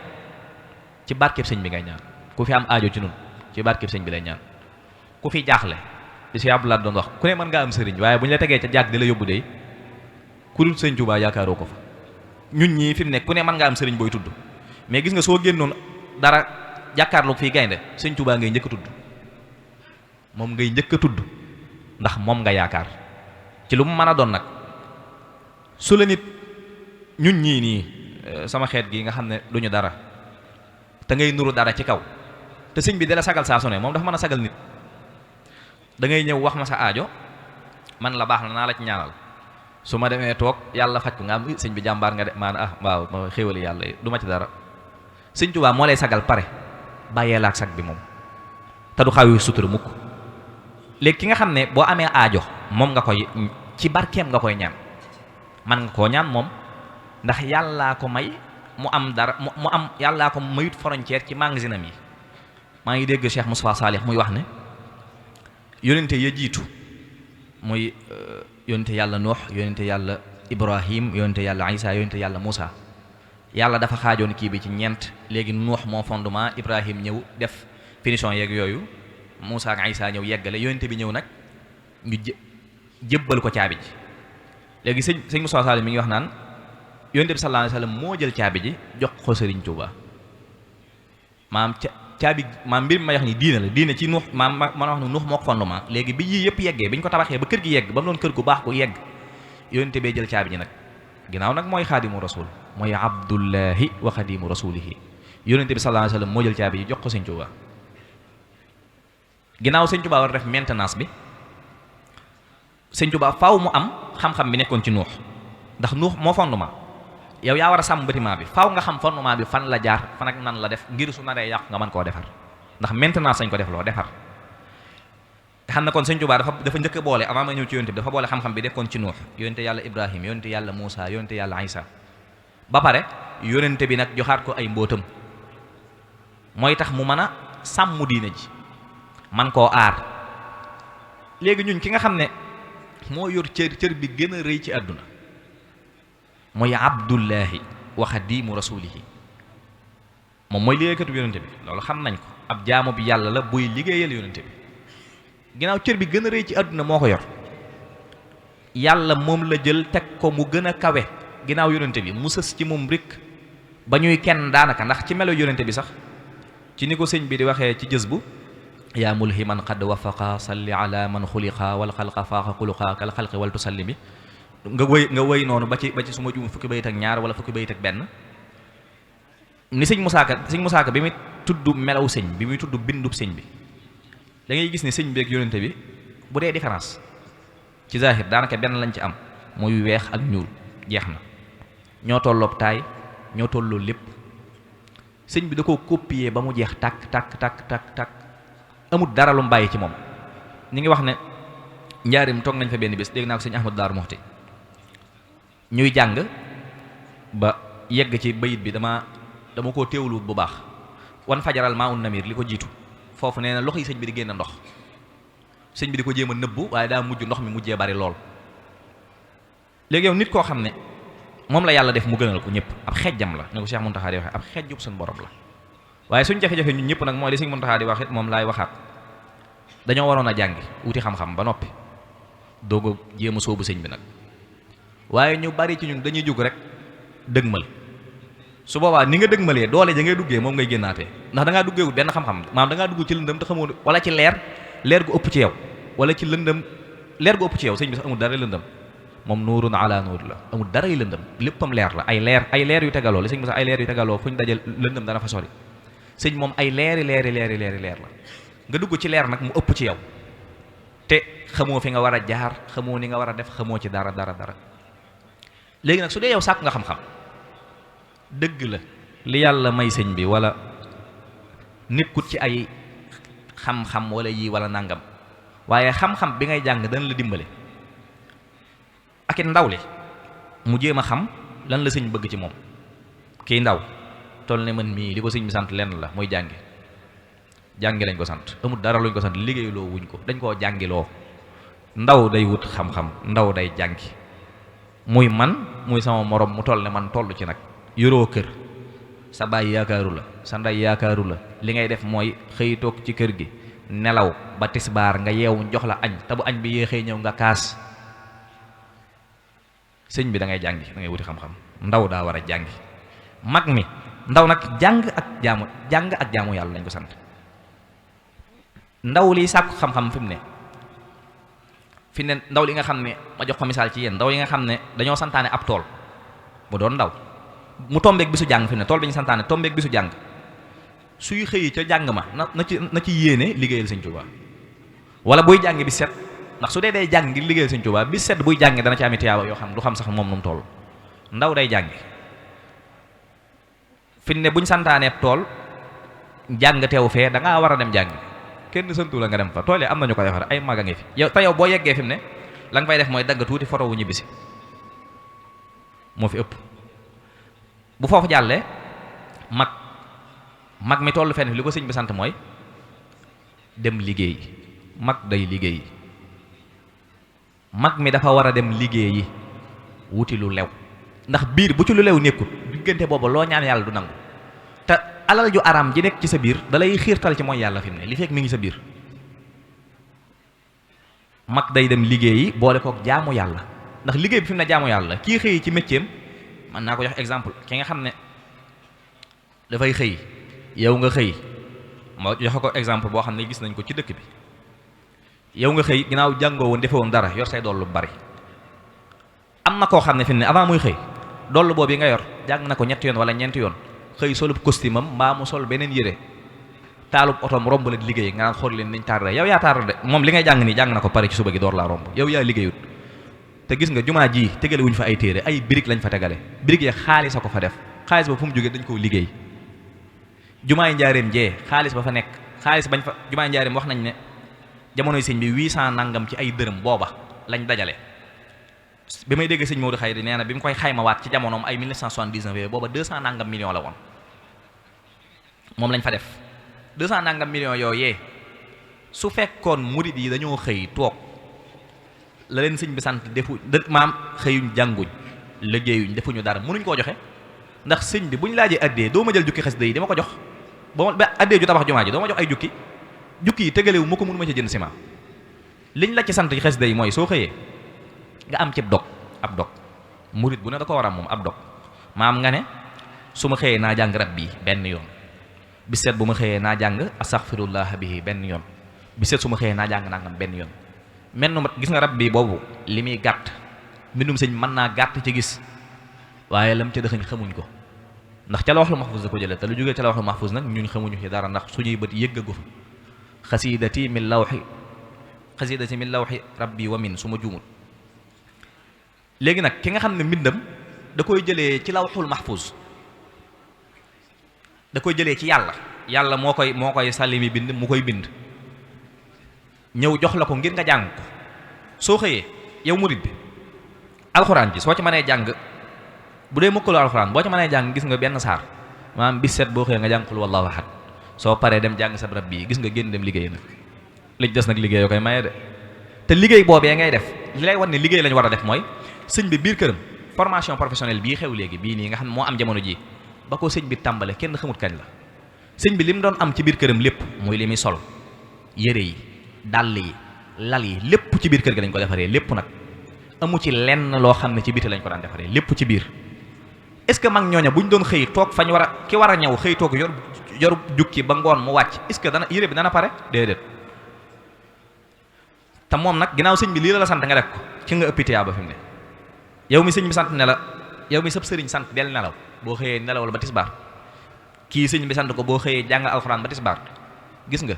ci barkeb sëñ bi ngay ñaan ku fi am aajo ci nun ci barkeb sëñ bi lay ñaan ku fi jaaxle di si Abdoulaye doon wax ku ne mën ngaa am sëriñ waaye bu ñu la tegee ca jàkk di la yóbbu dey ku dul sëñ Tuubaa yaakaaroo ko fa ñun ñii fi mu nekk ku ne mën ngaa am sëriñ booy tudd mais gis nga soo génnoon dara jàkkaarloog fii gaynde sëñ Tuubaa ngay njëkk a tudd moom ngay njëkk a tudd ndax moom nga yaakaar ci lu mu mën a doon nag. su la nit ñun ñii nii sama xeet gi nga xam ne duñu dara te ngay nuru dara ci kaw te sëñ bi dala sagal saa su ne moom dafa mën a sagal nit da ngay ñëw wax ma sa aajo man la baax na naa la ci ñaanal su ma demee toog yàlla faj ko nga am sëñ bi jàmbaar nga de maanaam waaw ma xéwali yàlla du ma ci dara sëñ Tuubaa moo lay sagal pare bàyyee la ak sag bi moom te du xaw sutura mukk. léegi ki nga xam ne boo amee aajo moom nga koy ci barkeem nga koy ñaan man nga koo ñaan moom ndax yàllaa ko may mu am dara mu am yàllaa ko mayut frontière ci magasinam yi. maa ngi dégg Cheikh Moustapha Salih muy wax ne yónente ya jiitu muy yónente yàlla Nuux yónente yàlla Ibrahim yónente yàlla Isa yónente yàlla Moussa yàlla dafa xaajoon kii bi ci ñeent léegi Nuux moo fondement Ibrahim ñëw def finition yeeg yooyu Moussa ak Isa ñëw yeggale yónente bi ñëw nag ñu jébbal ko caabi ji. léegi sëñ Moustapha Salih mi ngi wax naan yónente bi sallallahu alayhi wasallam moo jël caabi ji jox ko Sëriñ Tuuba maam caabi maam mbir mi ma wax ni diine la diine ci Nuux maam ma wax ne Nuux moo ko fondement léegi bi yii yëpp yeggee bi ñu ko tabaxee ba kër gi yegg ba mu doon kër gu baax gu yegg yónente bee jël caabi ji nag ginnaaw nag mooy xaadimu rasul mooy abdullahi wa xadimu rasulihi yónente bi sallallahu alayhi wasallam moo jël caabi ji jox ko Sëñ Tuuba ginnaaw Sëñ Tuuba war a def maintenance bi Sëñ Tuuba faaw mu am xam-xam bi nekkoon ci Nuux ndax Nuux moo fondement yow yaa war a sàmm bâtiment bi faaw nga xam fondement bi fan la jaar fan ak nan la def ngir su naree yàqu nga mën koo defar ndax maintenance sañ ko def loo defar nga xam ne kon Sëñ Tuubaa dafa njëkk a boole avant ma ñëw ci yonte bi dafa boole xam-xam bi dekkoon ci Nuux yonente yàlla Ibrahim yonente yàlla Muusa yonente yàlla Isa ba pare yonente bi nag joxaat ko ay mbóotam mooy tax mu mën a sàmm diine ji man koo aar léegi ñun ki nga xam ne moo yor cër bi gën a rëy ci àdduna mooy abdullahi wa xadimu rasulihi moom mooy liggéeykatu yonente bi loolu xam nañ ko ab jaamu bi yàlla la buy liggéeyal yonente bi ginnaaw cër bi gën a rëy ci àdduna moo ko yor yàlla moom la jël teg ko mu gën a kawe ginnaaw yonente bi mu sës ci moom rek ba ñuy kenn daanaka ndax ci melo yonente bi sax ci ni ko sëñ bi di waxee ci jës bu yaa mulhiman qad wafaqa salli ala man xuliqa wal xalqa faaqa xuluqa kal xalqi wal tusallimi nga wëy noonu ba ci suma juum fukki bayit ak ñaar wala fukki bayit ak benn ni sëñ Musaa Ka bi muy tudd melaw sëñ bi muy tudd bindub sëñ bi da ngay gis ne sëñ bi ak yonente bi bu dee différence ci zahir daanaka benn lañ ci am muy weex ak ñuul jeex na ñoo tolloob taay ñoo tolloo lépp sëñ bi da koo copier ba mu jeex tàkk amul dara lu mu bàyyi ci moom ñi ngi wax ne njaarim toog nañ fa benn bés dégg naa ko sëñ Ahmadu Daar Muxti ñuy jàng ba yegg ci bayit bi dama koo teewluwut bu baax wan fajaral maa un namir li ko jiitu foofu nee na loxo yi sëñ bi di génn ndox sëñ bi di ko jéem a nëbbu waaye daa mujj ndox mi mujjee bari lool léegi yow nit koo xam ne moom la yàlla def mu gënal ko ñëpp ab xejjam la ñu ko Cheikh Muntaxa di waxee ab xejjub suñu borom la waaye suñ jafe-jafe ñun ñëpp nag mooy li sëñ Muntaxa di wax it moom laay waxaat dañoo waroon a jàngi wuti xam-xam ba noppi doog a jéem a sóobu sëñ bi nag waaye ñu bari ci ñun dañuy jóg rek dëgmal su boobaa ni nga dëgmalee doole ja ngay duggee moom ngay génnaatee ndax da ngaa duggeewut benn xam-xam maanaam da ngaa dugg ci lëndëm te xamoo wala ci leer gu ëpp ci yow wala ci lëndëm leer gu ëpp ci yow sëñ bi sax amul dara lëndëm moom nuurun ala nuur la amul dara yu lëndëm léppam leer la ay leer yu tegaloo li sëñ bi sax ay leer yu tegaloo fu ñu dajal lëndëm dana fa sori sëñ moom ay leeri leer la nga dugg ci leer nag mu ëpp ci yow te xamoo fi nga war a jaar xamoo ni nga war a def xamoo ci dara léegi nag su dee yow sàkk nga xam-xam dëgg la li yàlla may sëñ bi wala nekkut ci ay xam-xam wala yii wala nangam waaye xam-xam bi ngay jàng dana la dimbale ak it ndaw li mu jéem a xam lan la sëñ bëgg ci moom kii ndaw toll ne man mii li ko sëñ bi sant lenn la muy jàngi lañ ko sant amul dara luñ ko sant liggéeyloo wuñ ko dañ koo jàngiloo ndaw day wut xam-xam ndaw day jàngi muy man muy sama morom mu toll ne man toll ci nag yoroo kër sa baay yaakaaru la sa ndey yaakaaru la li ngay def mooy xëy toog ci kër gi nelaw ba tisbaar nga yeewu jox la añ te bu añ bi yéexee ñëw nga kaas sëñ bi da ngay jàngi da ngay wuti xam-xam ndaw daa war a jàngi mag mi ndaw nag jàng ak jaamu yàlla lañ ko sant. ndaw liy sàkku xam-xam fi mu ne ndaw li nga xam ne ma jox ko misaal ci yéen ndaw yi nga xam ne dañoo santaane ab tool bu doon ndaw mu tombeeg bisu jàng fi mu ne tool bi ñu santaane tombeeg bisu jàng suy xëyi ca jàng ma na ci yéene liggéeyal Sëñ Tuubaa wala buy jàng bi set ndax su dee day jàng ngir liggéeyal Sëñ Tuubaa bi set buy jàng dana ci ami tiyaaba yoo xam du xam sax moom nu mu toll. ndaw day jàngi fi mu ne buñ santaane ab tool jàng teew fee da ngaa war a dem jàng kenn santu la nga dem fa tool yi am nañu ko defar ay mag a ngi fi yow boo yeggee fi mu ne la nga fay def mooy dagg tuuti photo wu ñibbisi moo fi ëpp. bu foofu jàllee mag mi tollu fenn li ko sëñ bi sant mooy dem liggéey. mag day liggéey mag mi dafa war a dem liggéeyi wuti lu lew ndax biir bu ci lu lew nekkul diggante boobu loo ñaan yàlla du nangu te alal ju araam ji nekk ci sa biir dalay xiirtal ci mooy yàlla fi mu ne li fekk mi ngi sa biir. mag day dem liggéeyi boole kook jaamu yàlla ndax liggéey bi fi mu ne jaamu yàlla kii xëy ci métier mën naa ko jox exemple ki nga xam ne dafay xëy yow nga xëy ma joxe ko exemple boo xam ne gis nañ ko ci dëkk bi yow nga xëy ginnaaw jàngoo woon defee woon dara yor say dool lu bari am na koo xam ne fi mu ne avant muy xëy doll boobu yi nga yor jàng na ko ñetti yoon wala ñeenti yoon xëy solub costume am mbaa mu sol beneen yére taalub otoom romb la di liggéey nga naan xool leen niñ tardé yow yaa tardé moom li ngay jàng nii jàng na ko pare ci suba gi door laa romb yow yaa liggéeyut. te gis nga jumaa ji tegale wuñ fa ay téere ay birig lañ fa tegale birig ya xaalis a ko fa def xaalis ba fu mu jógee dañ koo liggéey. jumaay njaareem jee xaalis ba fa nekk xaalis bañ fa jumaay njaareem wax nañ ne jamonoy sëñ bi 800 nangam ci ay dërëm booba lañ dajale bi may dégg sëñ Maodo Khayri nee na bi mu koy xaymawaat ci jamonoom ay 1979 booba 200 nangam millions la woon moom lañ fa def 200 nangam millions yooyee su fekkoon murid yi dañoo xëy toog la leen sëñ bi sant defu maam xëyuñ jànguñ liggéeyuñ defuñu dara mënuñ koo joxe ndax sëñ bi buñ laajee addee doo ma jël jukki xasida yi dama ko jox ba addee ju tabax jumaa ji doo ma jox ay jukki yi tegalewu ma ko mënu ma ci jënd ciment liñ la ci sant ci xasida yi mooy soo xëyee nga am ci ab dog murid bu ne da ko war a moom ab dog maam nga ne su ma xëyee naa jàng rab bii benn yoon bi seet bu ma xëyee naa jàng astaghfirullah bihi benn yoon bi seet su ma xëyee naa jàng nangam benn yoon menn mat gis nga rab bii boobu li muy gàtt mbindum sëñ mën naa gàtt ci gis waaye lam ca dëxëñ xamuñ ko ndax ca lawhul mahfuz da ko jëlee te lu jógee ca lawhul mahfuz nag ñun xamuñu ci dara ndax suñuy bët yëggagu fa xasidati min lawhi rabbi wa min su ma juumul léegi nag ki nga xam ne mbindam da koy jëlee ci lawhul mahfuz da koy jëlee ci yàlla moo koy sàlli mi bind mu koy bind ñëw jox la ko ngir nga jàng ko soo xëyee yow murid bi alxuraan ji soo ci mënee jàng bu dee mukkaloo alxuraan boo ci mënee jàng gis nga benn saar maanaam bis set boo xëyee nga jàng qul wallahu ahad soo paree dem jàng sa rab bii gis nga génn dem liggéey nag li des nag liggéey yoo koy maye de te liggéey boobee ngay def li lay wan ne liggéey lañ war a def mooy sëñ bi biir këram formation professionnelle bii xew léegi bii nii nga xam ne moo am jamono ji ba ko sëñ bi tàmbale kenn xamut kañ la sëñ bi li mu doon am ci biir këram lépp muy li muy sol yére yi dàll yi lal yi lépp ci biir kër gi lañ ko defaree lépp nag amu ci lenn loo xam ne ci biti lañ ko daan defaree lépp ci biir est-ce que mag ñooña bu ñu doon xëy toog fañ war a ki war a ñëw xëy toog yor jukki ba ngoon mu wàcc est-ce que dana yére bi dana pare déedéet te moom nag ginnaaw sëñ bi lii la sant nga def ko ci nga ëppi tiyaaba fi mu ne yow mi sëñ bi sant ne la yow mi sab sëriñ sant del nelaw boo xëyee nelawal ba tisbaar kii sëñ bi sant ko boo xëyee jàng alxuraan ba tisbaar gis nga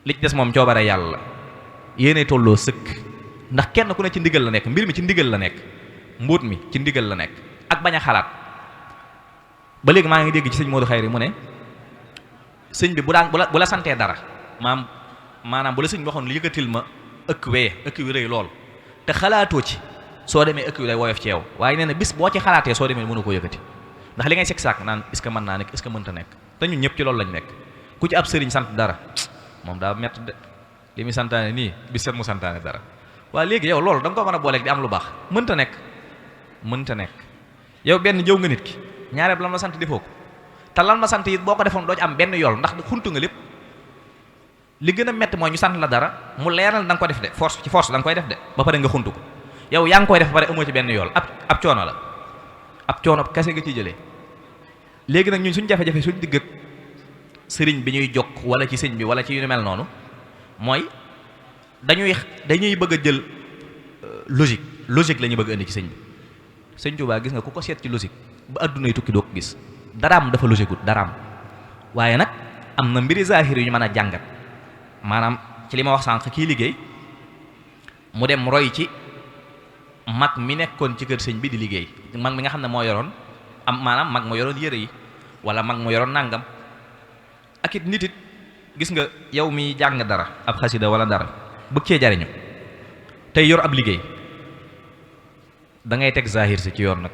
li ci des moom coobare yàlla la yéene tolloo sëkk ndax kenn ku ne ci ndigal la nekk mbir mi ci ndigal la nekk mbóot mi ci ndigal la nekk ak bañ a xalaat ba léegi maa ngi dégg ci sëñ Modou Khayri mu ne sëñ bi bu la santee dara maanaam bu la sëñ bi waxoon li yëkkatil ma ëkk wi rëy lool te xalaatoo ci soo demee ëkk wi day woyof ci yow waaye nee na bis boo ci xalaatee soo demee mënu ko yëkkati ndax li ngay sek saak naan est-ce que mën naa nekk est-ce que mënta nekk te ñun ñëpp ci loolu lañ nekk ku ci ab sëriñ sant dara moom daa mett de li muy santaane nii bis set mu santaane dara waaye léegi yow loolu da nga ko mën a booleeg di am lu baax mënta nekk yow benn jëw nga nit ki ñaareel lan la sant defoo ko te lan la sant it boo ko defoon doo ci am benn yool ndax xuntu nga lépp li gën a métti mooy ñu sant la dara mu leeral da nga ko def de force da nga koy def de ba pare nga xuntu ko yow yaa ngi koy def ba pare amoo ci benn yool ab coono la ab coono kese nga ciy jëlee léegi nag ñun suñ jafe-jafe suñ digg ak sëriñ bi ñuy jokk wala ci sëñ bi wala ci yu mel noonu mooy dañuy bëgg a jël logique la ñuy bëgg a indi ci sëñ bi. sëñ Tuubaa gis nga ku ko seet ci logique ba addunay tukki doo ko gis daraam dafa logique wut daraam waaye nag am na mbiri zahir yu ñu mën a jàngat maanaam ci li ma wax sànq kii liggéey mu dem roy ci mag mi nekkoon ci kër sëñ bi di liggéey mag mi nga xam ne moo yoroon maanaam mag moo yoroon yére yi wala mag moo yoroon nàngam ak it nit it gis nga yow mi jàng dara ab xasida wala dara bëgg cee jariñu tey yor ab liggéey da ngay teg zahir si ci yoon nag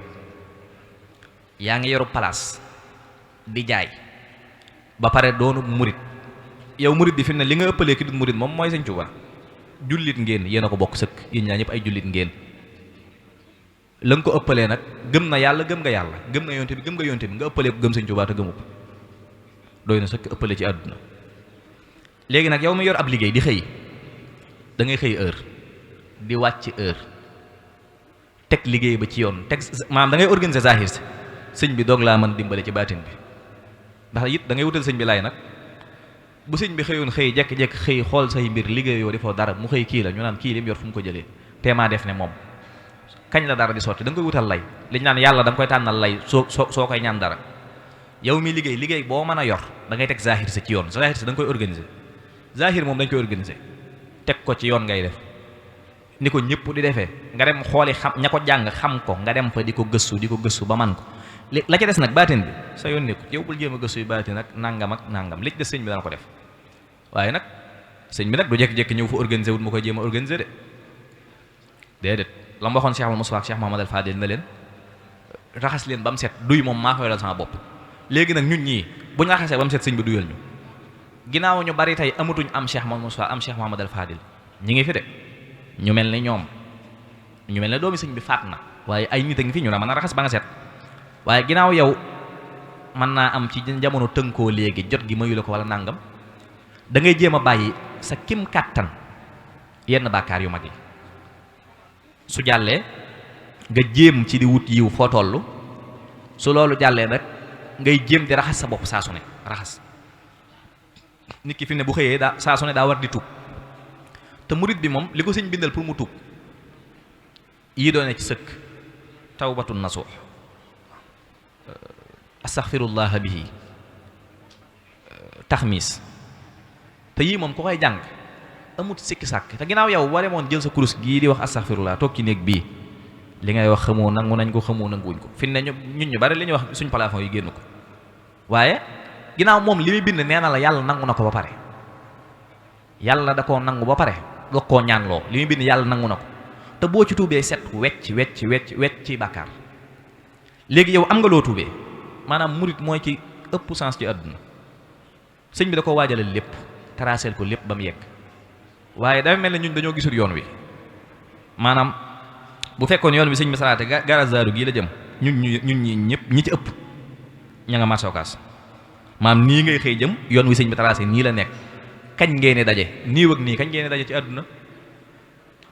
yaa ngi yoru place di jaay ba pare doonu murit yow murit bi fi mu ne li nga ëppalee ki dut murit moom mooy sëñ Tuubaa jullit ngeen yéen a ko bokk sëkk yéen ñaa ñëpp ay jullit ngeen la nga ko ëppalee nag gëm na yàlla gëm nga yàlla gëm na yonte bi gëm nga yonte bi nga ëppalee ko gëm sëñ Tuubaa te gëmu ko doy na sëkk ëppale ci àdduna léegi nag yow mi yor ab liggéey di xëy da ngay xëy heure di wàcc heure teg liggéey ba ci yoon teg maanaam da ngay organiser zahir si sëñ bi doog laa mën dimbale ci baatin bi ndax it da ngay wutal sëñ bi laay nag bu sëñ bi xëyoon xëy jekk-jekk xëy xool say mbir liggéeyoo defoo dara mu xëy kii la ñu naan kii lim yor fu mu ko jëlee teemaa def ne moom kañ la dara di sotti da nga koy wutal lay li ñu naan yàlla da nga koy tànnal lay soo koy ñaan dara yow mi liggéey boo mën a yor da ngay teg zahir si ci yoon zahir si da nga koy organiser zahir moom dañ koy organiser teg ko ci yoon ngay def ni ko ñëpp di defee nga dem xooli xam ña ko jàng xam ko nga dem fa di ko gëstu ba man ko la ca des nag baatin bi sa yoon nekku yow bul jéem a gëstu yu baatin ak nangam li ci des sëñ bi dana ko def waaye nag sëñ bi nag du jékki-jékki ñëw fa organiser wut mu koy jéem a organiser de déedéet la ma waxoon Cheikh Al Moussa ak Cheikh Mahamadal Fadil na leen raxas leen ba mu set duy moom maa koy dal sama bopp léegi nag ñun ñii bu ñu raxasee ba mu set sëñ bi duyal ñu ginnaaw ñu bari tey amatuñ am Cheikh Moussa am Cheikh Mahamadal Fadil ñi ngi fi de ñu mel ne ñoom ñu mel ne doomi sëñ bi faat na waaye ay nit a ngi fi ñu la mën a raxas ba nga set waaye ginnaaw yow mën naa am ci jamono tënkoo léegi jot gi mayu la ko wala nàngam da ngay jéem a bàyyi sa kim kàttan yenn bàkkaar yu mag yi su jàllee nga jéem ci di wut yiw foo toll su loolu jàllee nag ngay jéem di raxas sa bopp saa su ne raxas nit ki fi ne bu xëyee daa saa su ne daa war di tuub te murit bi moom li ko sëñ bindal pour mu tuub yii doone ci sëkk tawbatun nasuux astaxfirullaha bihi taxmiis te yii moom ku koy jàng amut sikki sàkk te ginnaaw yow ware moon jël sa kurus gii di wax astaxfirullah toog ci néeg bii li ngay wax xamoo nangu nañ ko xamoo nanguwuñ ko fi ne ñun ñu bari li ñuy wax suñ plafond yi génn ko waaye ginnaaw moom li muy bind nee na la yàlla nangu na ko ba pare yàlla da koo nangu ba pare doog koo ñaanloo li muy bind yàlla nangu na ko te boo ci tuubee set wecc ci bàkkaar léegi yow am nga loo tuubee maanaam murit mooy ci ëpp sens ci àdduna sëñ bi da ko waajalal lépp traceel ko lépp ba mu yegg waaye dafa mel ne ñun dañoo gisul yoon wi maanaam bu fekkoon yoon wi sëñ bi salaate garazaaru gii la jëm ñun ñi ñëpp ñi ci ëpp ña nga marché Ocass maanaam nii ngay xëy jëm yoon wi sëñ bi tracé nii la nekk kañ ngeen di daje nii wëg nii kañ ngeen di daje ci àdduna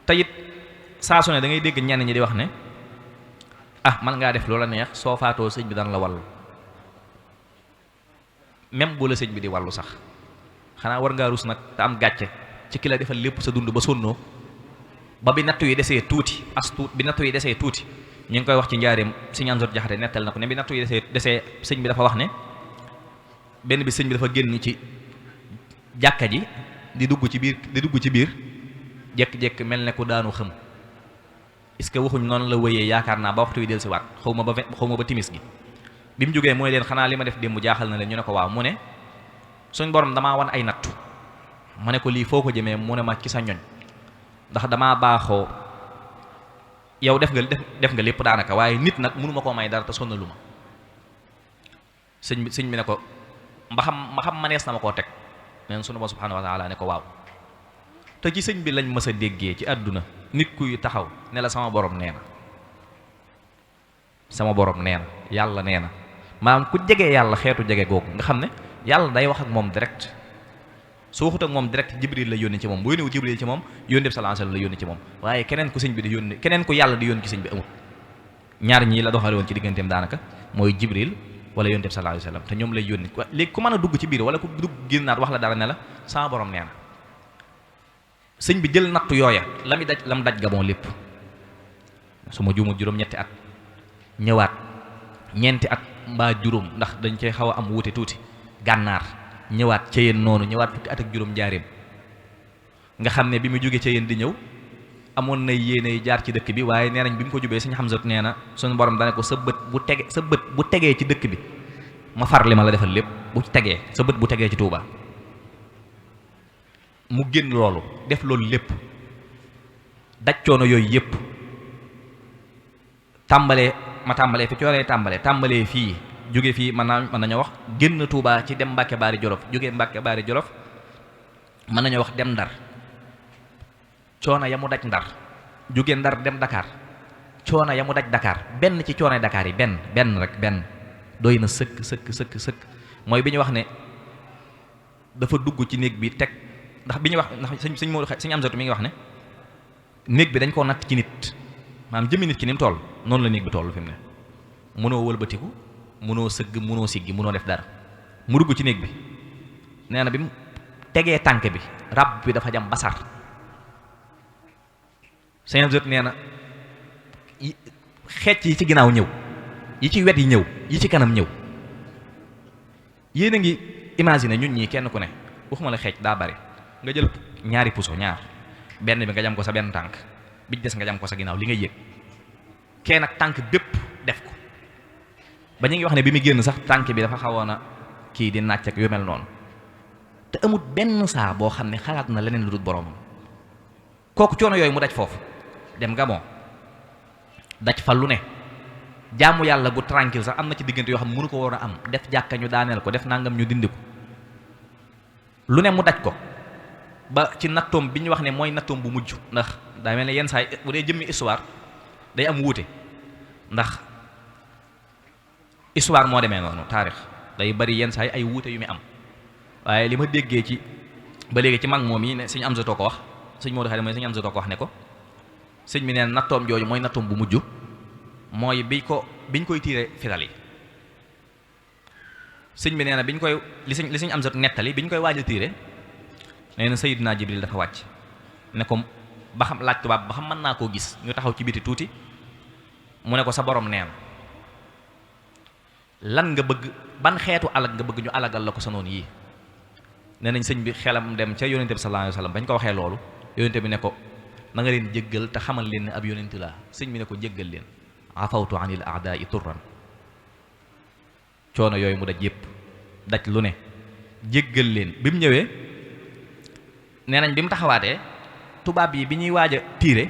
te it saa su ne da ngay dégg ñenn ñi di wax ne man ngaa def loola neex soo faatoo sëñ bi dana la wàllu même bu la sëñ bi di wàllu sax xanaa war ngaa rus nag te am gàcce ci ki la defal lépp sa dund ba sonnoo ba bi nattu yi desee tuuti bi nattu yi desee tuuti ñu ngi koy wax ci njaareem sëñ Anzor Jaxate nettal na ko ne bi nattu yi desee sëñ bi dafa wax ne benn bi sëñ bi dafa génn ci jàkka ji di dugg ci biir jekk-jekk mel ne ku daanu xëm est-ce que waxuñ noonu la wëyee yaakaar naa ba waxtu wi del si waat xaw ma ba timis gi bi mu jógee mooy leen xanaa li ma def démb jaaxal na leen ñu ne ko waaw mu ne suñ borom damaa wan ay nattu ma ne ko lii foo ko jëmee mu ne ma ci sa ñoñ ndax damaa baaxoo yow def nga lépp daanaka waaye nit nag mënu ma koo may dara te sonnalu ma sëñ bi ne ko mba xam manees na ma koo teg neen sunu ba subhanahu wa taala ne ko waaw te ci sëñ bi lañ mës a déggee ci àdduna nit kuy taxaw ne la sama borom nee na yàlla nee na maanaam ku jege yàlla xeetu jege googu nga xam ne yàlla day wax ak moom direct su waxut ak moom direct jibril la yónni ci moom bu yónniwu jibril ci moom yónni bi sallallahu alayhi wasallam la yónni ci moom waaye keneen ku sëñ bi di yónni keneen ku yàlla di yónni ci sëñ bi amul ñaar ñii la doxale woon ci digganteem daanaka mooy jibril wala yonent bi sallallahu alayhi wasallam te ñoom lay yónni léegi ku mën a dugg ci biir wala ku dugg génnaat wax la dara ne la sama borom nee na sëñ bi jël nattu yooya la mu daj Gabon lépp su ma juumul juróom-ñetti at ñëwaat ñeenti at mbaa juróom ndax dañ cay xaw a am wuute tuuti gànnaar ñëwaat ca yéen noonu ñëwaat fukki at ak juróom njaareem nga xam ne bi mu jógee ca yéen di ñëw amoon na yéene jaar ci dëkk bi waaye nee nañ bi mu ko jubee sëñ Hamza nee na suñu borom dane ko sa bët bu tegee ci dëkk bi ma far li ma la defal lépp bu tegee sa bët bu tegee ci Touba mu génn loolu def loolu lépp daj coono yooyu yépp tàmbalee fi cooree tàmbalee fii jóge fii mën nañoo wax génn Touba ci dem Mbàkke Baari Jolof jóge Mbàkke Baari Jolof mën nañoo wax dem Ndar coono ya mu daj Ndar jóge Ndar dem Dakar coono ya mu daj Dakar benn ci coono Dakar yi benn doy na sëkk mooy bi ñu wax ne dafa dugg ci néeg bi teg ndax bi ñu wax ndax sëñ Amsatu mi ngi wax ne néeg bi dañ koo natt ci nit maanaam jëmmi nit ki ni mu toll noonu la néeg bi toll fi mu ne mënoo wëlbatiku mënoo sëgg mënoo siggi mënoo def dara mu dugg ci néeg bi nee na bi mu tegee tànk bi rab bi dafa jam basar sëñ Amsatu nee na xeec yi ci ginnaaw ñëw yi ci wet yi ñëw yi ci kanam ñëw yéen a ngi imaginer ñun ñii kenn ku ne waxuma la xeec daa bari nga jël ñaari puso benn bi nga jam ko sa benn tànk bi des nga jam ko sa ginnaaw li ngay yëg kenn ak tànk bépp def ko ba ñu ngi wax ne bi mu génn sax tànk bi dafa xawoon a kii di nàcc ak yu mel noonu te amut benn saa boo xam ne xalaat na leneen lu dul boroomam kooku coono yooyu mu daj foofu dem Gabon daj fa lu ne jaamu yàlla gu tranquille sax am na ci diggante yoo xam ne mënu ko war a am def jàkka ñu daaneel ko def nangam ñu dindi ko lu ne mu daj ko ba ci nattoom bi ñu wax ne mooy nattoom bu mujj ndax daa mel ne yenn saa yi bu dee jëmmi histoire day am wuute ndax histoire moo demee noonu taarix day bari yenn saa yi ay wuute yu muy am waaye li ma déggee ci ba léegi ci mag moom yi ne sëñ Amsatu ko wax sëñ Modou Khari mooy sëñ Amsatu ko wax ne ko sëñ bi neen nattoom jooju mooy nattoom bu mujj mooy biñ koy tiire fital yi sëñ bi nee na li sëñ Amsatu nettali biñ koy waaj a tiire nee na Sayyidina Jibril dafa wàcc ne ko ba xam laaj tubaab ba xam mën naa koo gis ñu taxaw ci biti tuuti mu ne ko sa borom neen lan nga bëgg ban xeetu alag nga bëgg ñu alagal la ko sa noonu yii nee nañ sëñ bi xelam dem ca yonente bi sallallahu alayhi wasallam bañ ko waxee loolu yonente bi ne ko na nga leen jéggal te xamal leen ne ab yonente laa sëñ bi ne ko jéggal leen afawtu anil a'da'i turran coono yooyu mu daj yépp daj lu ne jéggal leen bi mu ñëwee nee nañ bi mu taxawaatee tubaab yi bi ñuy waaj a tiire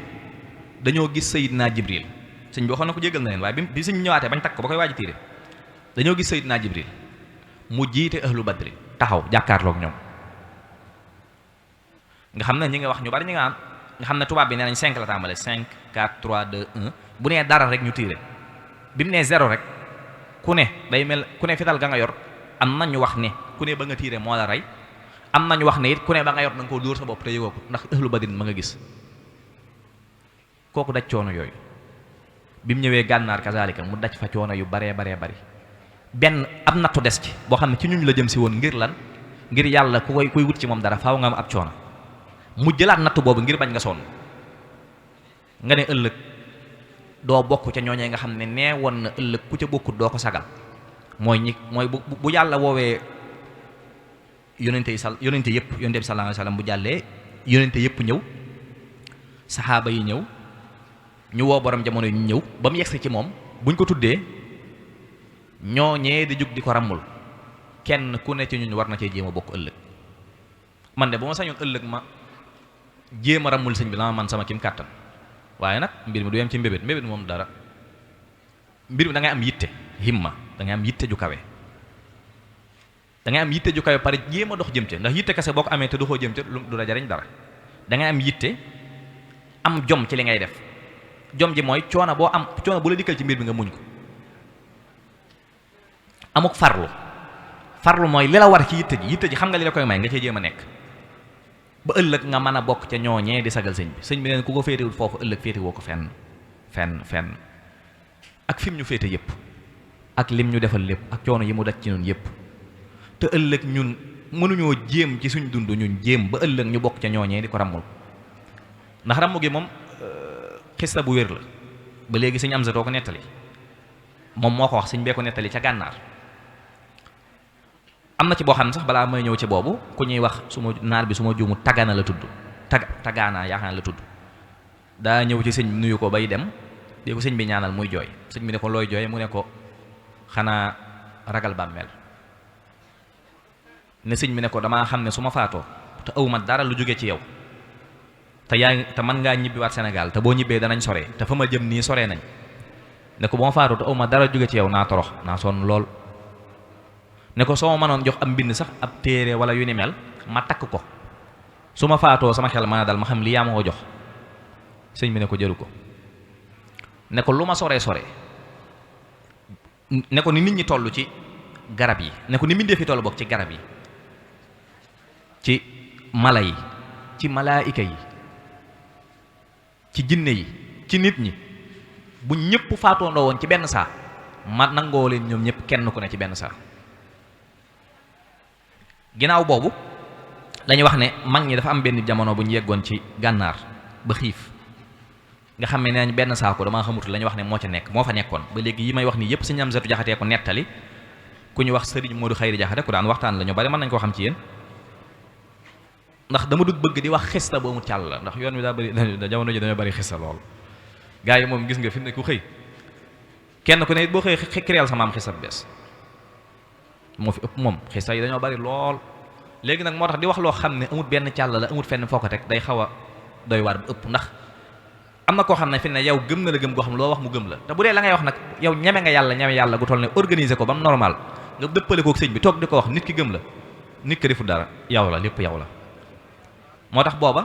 dañoo gis Sayyidina Jibril sëñ bi waxoon na ko jéggal na leen waaye bi sëñ ñëwaatee bañ takk ko ba koy waaj a tiire dañoo gis Sayyidina Jibril mu jiite ahlu badri taxaw jàkkaarloog ñoom nga xam ne ñi nga wax ñu bari ñi nga xam ne tubaab bi nee nañ 5 la tàmbale 5 4 3 2 1 bu nee dara rek ñu tiire bi mu nee 0 rek ku ne day mel ku ne fital ga nga yor am na ñu wax ne ku ne ba nga tiire moo la rey am na ñu wax ne it ku ne ba nga yor na nga koo dóor sa bopp te yëgoo ko ndax ahlu badrin ma nga gis kooku daj coono yooyu bi mu ñëwee gànnaar kazalika mu daj fa coono yu baree bari benn ab nattu des ci boo xam ne ci ñuñ la jëm si woon ngir lan ngir yàlla kuy wut ci moom dara faaw nga am ab coono mu jëlaat nattu boobu ngir bañ nga sonn nga ne ëllëg doo bokk ca ñooñee nga xam ne nee woon na ëllëg ku ca bokkut doo ko sagal mooy bu yàlla woowee yonente yëpp yonente bi sallallahu alayhi wasallam bu jàllee yonente yëpp ñëw saxaaba yi ñëw ñu woo borom jamono yi ñu ñëw ba mu yegsi ci moom buñ ko tuddee ñooñee di jug di ko ràmmul kenn ku ne ci ñun war na cee jéem a bokk ëllëg man de bu ma sañoon ëllëg ma jéem a ràmmul sëñ bi la ma man sama kim kàttan waaye nag mbir mi du yem ci mbébét moom dara mbir mi da ngay am yitte himma da ngay am yitte ju kawe da ngay am yitte ju kawe pare jéem a dox jëm ca ndax yitte kese boo ko amee te doxoo jëm ca du la jariñ dara da ngay am yitte am jom ci li ngay def jom ji mooy coono bu la dikkal ci mbir bi nga muñ ko amuk farlu mooy li la war ci yitte ji xam nga li la koy may nga cee jéem a nekk ba ëllëg nga mën a bokk ca ñooñee di sagal sëñ bi neen ku ko féetewul foofu ëllëg féetewoo ko fenn ak fi mu ñu féete yépp ak lim ñu defal lépp ak coono yi mu daj ci ñun yépp te ëllëg ñun mënuñoo jéem ci suñ dund ñun jéem ba ëllëg ñu bokk ca ñooñee di ko ràmmul ndax ràmm gi moom xista bu wér la ba léegi sëñ am sa too ko nettali moom moo ko wax sëñ bee ko nettali ca gànnaar am na ci boo xam ne sax balaa may ñëw ci boobu ku ñuy wax suma naar bi su ma juumu tagana la tudd tagaana yaakaar la tudd daa ñëw ci sëñ bi nuyu ko bay dem di ko sëñ bi ñaanal muy jooy sëñ bi ne ko looy jooy mu ne ko xanaa ragal bàmmeel ne sëñ bi ne ko damaa xam ne su ma faatoo te awma dara lu jóge ci yow te te mën ngaa ñibbiwaat Sénégal te boo ñibbee danañ sore te fa ma jëm nii sore nañ ne ko bu ma faatoo te awma dara jóge ci yow naa torox naa sonn lool ne ko soo ma mënoon jox am mbind sax ab téere wala yu ni mel ma takk ko su ma faatoo sama xel mën a dal ma xam li yaa ma ko jox sëñ bi ne ko jëru ko ne ko lu ma sore ne ko ni nit ñi toll ci garab yi ne ko ni mbindee fi toll bokk ci garab yi ci mala yi ci malaayika yi ci jinne yi ci nit ñi bu ñëpp faatoondoo woon ci benn saa ma nangoo leen ñoom ñëpp kenn ku ne ci benn saa ginnaaw boobu dañuy wax ne mag ñi dafa am benn jamono bu ñu yeggoon ci gànnaar ba xiif nga xam ne nañ benn saako damaa xamutu la ñu wax ne moo ca nekk moo fa nekkoon ba léegi yi may wax nii yëpp sëñ Amsatu Jaxate ko nettali ku ñu wax sëriñ Modou Xayri Jaxate ku daan waxtaan la ñu bari mën nañ koo xam ci yéen ndax dama dut bëgg di wax xista boo mu càll la ndax yoon wi daa bari jamono ji dañoo bari xista lool gars yi moom gis nga fi mu ne ku xëy kenn ku ne it boo xëy créel sa maam xista bu bees moo fi ëpp moom xista yi dañoo bari lool léegi nag moo tax di wax loo xam ne amut benn càll la amut fenn foo ko teg day xaw a doy waar bu ëpp ndax am na koo xam ne fi ne yow gëm na la gëm goo xam ne loo wax mu gëm la te bu dee la ngay wax nag yow ñeme nga yàlla gu toll ne organiser ko ba mu normal nga dëppale kook sëñ bi toog di ko wax nit ki gëm la nit ki defu dara yow la lépp yow la moo tax booba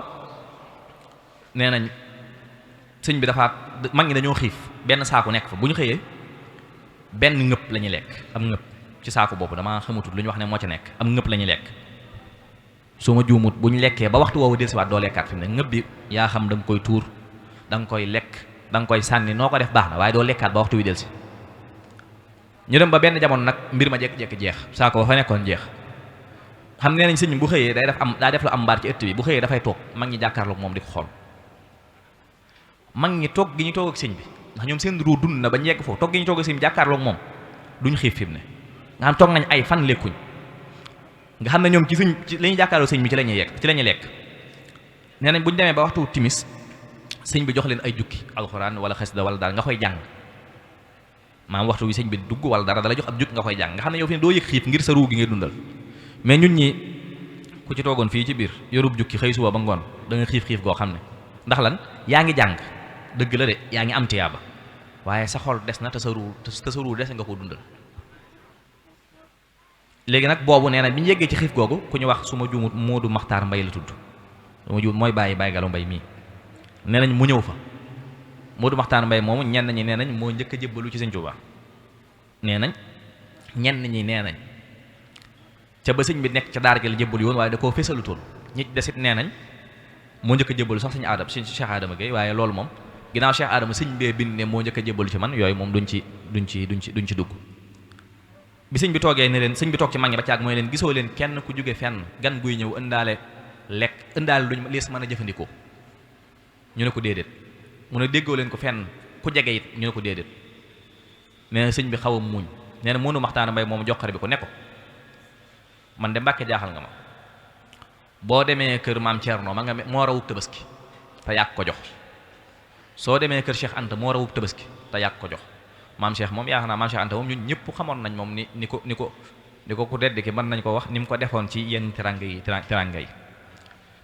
nee nañ sëñ bi dafa mag ñi dañoo xiif benn saaku nekk fa bu ñu xëyee benn ngëpp la ñuy lekk am ngëpp ci saaku boobu damaa xamutut lu ñu wax ne moo ca nekk am ngëpp la ñuy lekk su ma juumut bu ñu lekkee ba waxtu woowu dellusiwaat doo lekkaat fi mu ne ngëpp bi yaa xam da nga koy tuur da nga koy lekk da nga koy sànni noo ko def baax na waaye doo lekkaat ba waxtu wi dellusi ñu dem ba benn jamono nag mbir ma jékki-jékki jeex saako ba fa nekkoon jeex xam nee nañ sëñ bu xëyee daa def lu am mbaar ci ëtt bi bu xëyee dafay toog mag ñi jàkkaarloog moom di ko xool mag ñi toog gi ñu toog ak sëñ bi ndax ñoom seen ruu dund na ba ñu yegg foofu toog gi ñu toog ak sëñ bi jàkkaarloog moom duñ xiif fi mu ne nga xam toog nañ ay fan lekkuñ nga xam ne ñoom ci sëñ ci li ñuy jàkkaarloog sëñ bi ci la ñuy lekk nee nañ bu ñu demee ba waxtu timis sëñ bi jox leen ay jukki alxuraan wala xasida wala daal nga koy jàng maam waxtu wi sëñ bi dugg wala dara dala jox ab jukki nga koy jàng nga xam ne yow fi ne doo yëg xiif ngir sa ruu gi ngay dundal mais ñun ñi ku ci toogoon fii ci biir yorub jukki xëy suba ba ngoon da nga xiif goo xam ne ndax lan yaa ngi jàng dëgg la de yaa ngi am tiyaaba waaye sa xol des na te sa ruu des nga ko dundal léegi nag boobu nee na bi ñu yeggee ci xiif googu ku ñu wax su ma juumut Moodu Maxtaar Mbay la tudd su ma juumut mooy bàyyi Galu Mbay mii nee nañ mu ñëw fa Moodu Maxtaar Mbay moomu ñenn ñi nee nañ moo njëkk a jébbalu ci Sëñ Tuubaa nee nañ ñenn ñi nee nañ ca ba sëñ bi nekk ca daara ji la jébbalu yoon waaye da koo fésalutoon ñi desit nee nañ moo njëkk a jébbalu sax Cheikh Adama Gueye waaye loolu moom ginnaaw Cheikh Adama sëñ bee bind ne moo njëkk a jébbalu ci man yooyu moom duñ ci dugg bi sëñ bi toogee ne leen sëñ bi toog ci mag ñi ba caag mooy leen gisoo leen kenn ku jóge fenn gan guy ñëw ëndaale luñ lees mën a jëfandikoo ñu ne ko déedéet mu ne déggoo leen ko fenn ku jege it ñu ne ko déedéet nee na sëñ bi xaw a muuñ nee na Moodu Maxtaar Mbay moom joxare bi ko ne ko man de Mbàkke jaaxal nga ma boo demee kër maam Thierno ma nga moo rawub tabaski te yàgg ko jox soo demee kër Cheikh Anta moo rawub tabaski te yàgg ko jox maam Cheikh moom yaakaar naa maam Cheikh Anta moom ñun ñëpp xamoon nañ moom ni ko ku tedd ki mën nañ ko wax ni mu ko defoon ci yenn teranga yi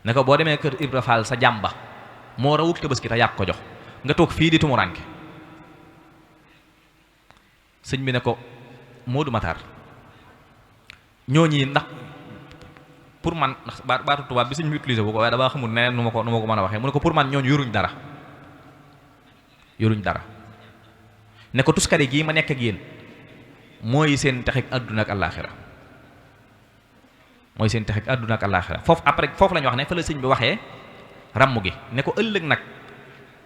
ne ko boo demee kër Ibra Fall sa jàmba moo rawub tabaski te yàgg ko jox nga toog fii di tumuranke sëñ bi ne ko Moodu Matar ñooñi ndax pour man ndax baatu tubaab bi sëñ bi utilisé bu ko waaye damaa xamul neneen nu ma ko mën a waxee mu ne ko pour man ñooñu yoruñ dara ne ko tuskare gii ma nekk ak yéen mooy seen texeg àdduna ak àllaaxira foofu la ñu wax ne fa la sëñ bi waxee ramm gi ne ko ëllëg nag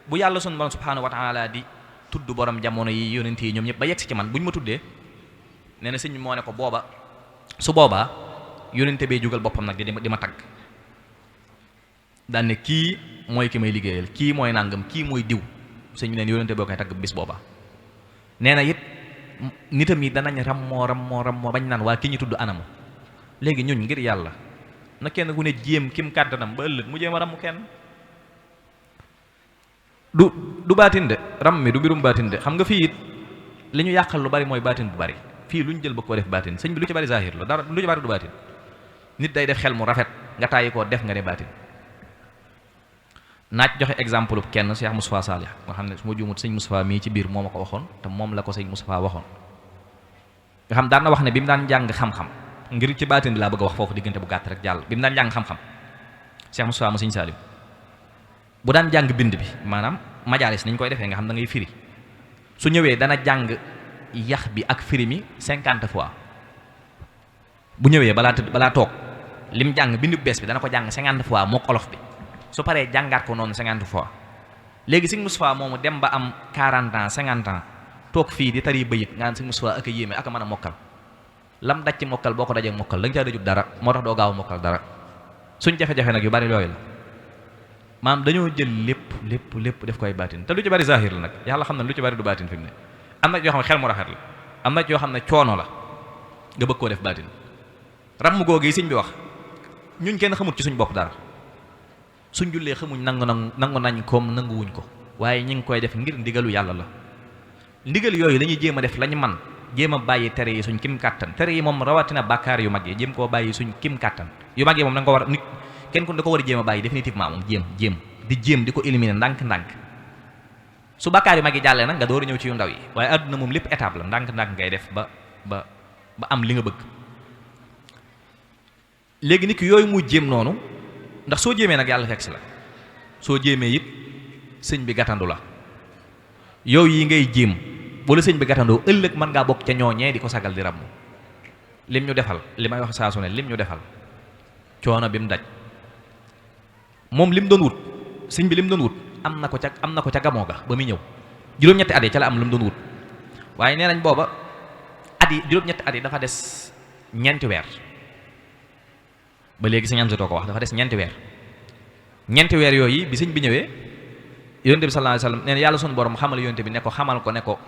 bu yàlla sunu borom subhaanahu wa taala di tudd borom jamono yi yonent yi ñoom ñëpp ba yegg si ci man bu ñu ma tuddee nee na sëñ bi moo ne ko booba su boobaa yónnente bee jugal boppam nag di ma tagg daan ne kii mooy ki may liggéeyal kii mooy nangam kii mooy diw sëñ bi neen yónnente boo koy tagg bis boobaa nee na it nitam yi danañ rammoo bañ naan waa ki ñu tudd anamu léegi ñun ngir yàlla na kenn ku ne jéem kim kàttanam ba ëllëg mu jéem a ramm kenn du baatin de ram mi du mbirum baatin de xam nga fii it li ñu yàqal lu bari mooy baatin bu bari fii lu ñu jël ba koo def baatin sëñ bi lu ci bari zahir la dara lu ci bari du baatin nit day def xel mu rafet nga tàyyi koo def nga ne baatin naaj joxe exemple kenn Cheikh Moustapha Salih nga xam ne su ma juumut sëñ Moustapha mii ci biir moo ma ko waxoon te moom la ko sëñ Moustapha waxoon nga xam daan na wax ne bi mu daan jàng xam-xam ngir ci baatin bi laa bëgg a wax foofu diggante bu gàtt rek jàll bi mu daan jàng xam-xam Cheikh Moustapha mu sëñ Salim bu daan jàng bind bi maanaam majaalis ni ñu koy defee nga xam da ngay firi su ñëwee dana jàng yax bi ak firi mi 50 fois bu ñëwee balaa toog lim jàng bindu bees bi dana ko jàng 50 fois mook olof bi su paree jàngaat ko noonu 50 fois léegi sëñ Moustapha moomu dem ba am 40 ans 50 ans toog fii di tari bayit nga naan sëñ Moustapha ak a yéeme ak a mën a mokkal lam daj ci mokkal boo ko dajee mokkal da nga caa dajut dara moo tax doo gaaw a mokkal dara suñ jafe-jafe nag yu bari yooyu la maam dañoo jël lépp def koy baatin te lu ci bari zahir la nag yàlla xam ne lu ci bari du baatin fi mu ne am na yoo xam ne xel mu rafet la am na yoo xam ne coono la nga bëgg koo def baatin ramm googu yi sëñ bi wax ñun kenn xamut ci suñ bopp dara suñ jullee xamuñ nangu nañ koom nanguwuñ ko waaye ñi ngi koy def ngir ndigalu yàlla la ndigal yooyu dañuy jéem a def lañu man jéem a bàyyi tere yi suñ kim kàttan tere yi moom rawatina bàkkaar yu mag yi jéem koo bàyyi suñ kim kàttan yu mag yi moom da nga ko war nit kenn ku da ko war a jéem a bàyyi définitivement moom jéem di ko éliminer ndànk-ndànk su bàkkaar yu mag yi jàllee nag nga door a ñëw ci yu ndaw yi waaye àdduna moom lépp étape la ndànk-ndànk ngay def ba am li nga bëgg léegi nit ki yooyu mu jéem noonu ndax soo jéemee nag yàlla fekk si la soo jéemee it sëñ bi gàttandu la yow yi ngay jéem wala sëñ bi gàttandoo ëllëg mën ngaa bokk ca ñooñee di ko sagal di ramm lim ñu defal li may wax saa su ne lim ñu defal coono bi mu daj moom lim doon wut sëñ bi lim doon wut am na ko ca gamoo ga ba muy ñëw juróom-ñetti at yi ca la am lu mu doon wut waaye nee nañ booba juróom-ñetti at yi dafa des ñeenti weer ba léegi sëñ am sotoo ko wax dafa des ñeenti weer yooyu bi sëñ bi ñëwee yonent bi sallallahu alayhi wasallam nee na yàlla sunu borom xamal yonent bi ne ko xamal ko ne ko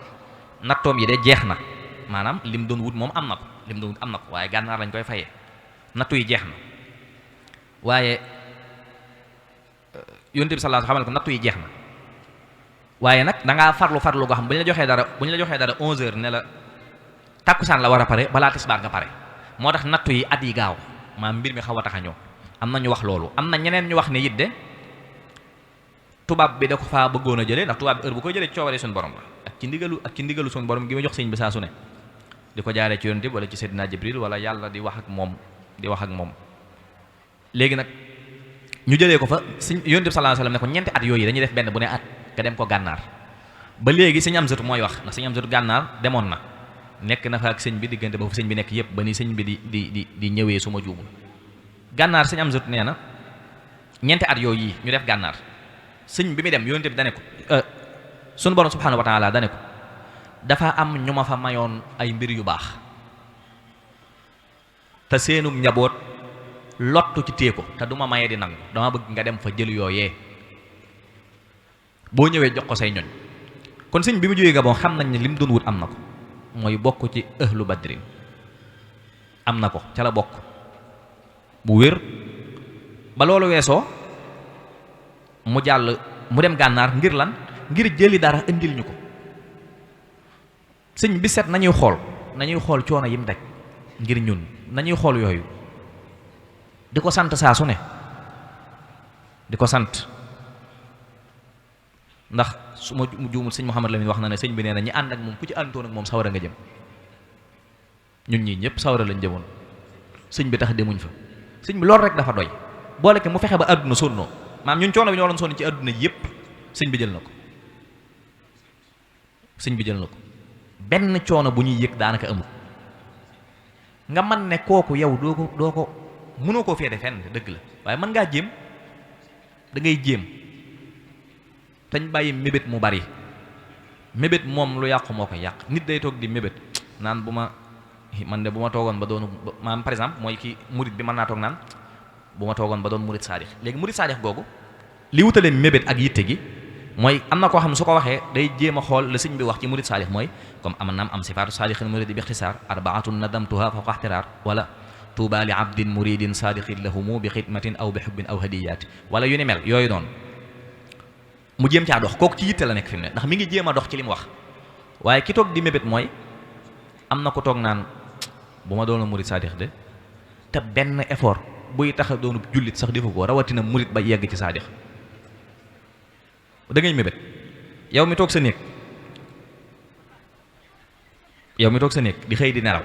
nattoom yi de jeex na maanaam lim doon wut moom am na ko waaye gànnaar lañ koy fayee nattu yi jeex na waaye yonent bi sallallahu alayhi wasallam xamal ko nattu yi jeex na waaye nag da ngaa farlu goo xam bu ñu la joxee dara 11h ne la tàkkusaan la war a pare balaa tisbaar nga pare moo tax nattu yi at yi gaaw maam mbir mi xaw a tax a ñëw am na ñu wax loolu am na ñeneen ñu wax ne it de tubaab bi da ko faa bëggoon a jëlee ndax tubaab bi heure bu koy jëlee ci coobaree suñu borom la ak ci ndigalu suñu borom gi muy jox sëñ bi saa su ne di ko jaaree ci yonent bi wala ci Seydina Jibril wala yàlla di wax ak moom léegi nag ñu jëlee ko fa sëñ yonent bi sallallahu alayhi wasallam ne ko ñeenti at yooyu dañuy def benn bu ne at nga dem ko gànnaar ba léegi sëñ Amsatu mooy wax ndax sëñ Amsatu gànnaar demoon na nekk na fa ak sëñ bi diggante ba fu sëñ bi nekk yépp ba ni sëñ bi di ñëwee su ma juumul gànnaar sëñ Amsatu nee na ñeenti at yooyu yi ñu def gànnaar sëñ bi muy dem yonent bi dane ko sunu borom subhanahu wa taala dane ko dafa am ñu ma fa mayoon ay mbir yu baax te seenug njaboot lottu ci téye ko te du ma mayee di nangu dama bëgg nga dem fa jël yooyee boo ñëwee jox ko say ñoñ kon sëñ bi mu jógee Gabon xam nañ ne lim doon wut am na ko mooy bokk ci ahlu badrin am na ko ca la bokk bu wér ba loolu weesoo mu jàll mu dem gànnaar ngir lan ngir jëli dara indil ñu ko sëñ bi set nañuy xool coono yim daj ngir ñun nañuy xool yooyu di ko sant saa su ne di ko sant ndax su ma juumul sëñ Mouhamad Lamine wax na ne sëñ bi nee na ñi ànd ak moom ku ci àndoon ak moom sawara nga jëm ñun ñii ñëpp sawara lañ jëmoon sëñ bi tax demuñ fa sëñ bi loolu rek dafa doy boole ke mu fexe ba àdduna sonnoo maam ñun coono bi ñoo doon sonn ci àdduna yépp sëñ bi jël na ko benn coono bu ñuy yëg daanaka amul nga man ne kooku yow doo ko mënoo koo féete fenn dëgg la waaye mën ngaa jéem da ngay jéem tañ bàyyi mébét mu bari mébét moom lu yàqu moo ko yàq nit day toog di mébét naan bu ma man de bu ma toogoon ba doonu maanaam par exemple mooy ki murit bi mën naa toog naan bu ma toogoon ba doon murit saadix léegi murit saadix googu li wutalee mébét ak yitte gi mooy am na koo xam ne su ko waxee day jéem a xool la sëñ bi wax ci murit saadix mooy comme am naam am sifaatu saadixin muridi bi ixtisaar arbaatun nadamtuha fawqa ixtiraar wala tuuba li abdin muridin saadixin lahumu bi xidmatin aw bi xubbin aw hadiyaati wala yu ni mel yooyu noonu mu jéem caa dox kooku ci yitte la nekk fi mu ne ndax mi ngi jéem a dox ci li mu wax waaye ki toog di mébét mooy am na ko toog naan bu ma doon murit saadix de te benn effort buy tax a doonu jullit sax defu ko rawatina murit ba yegg ci saadix da ngay mébét yow mi toog sa néeg di xëy di nelaw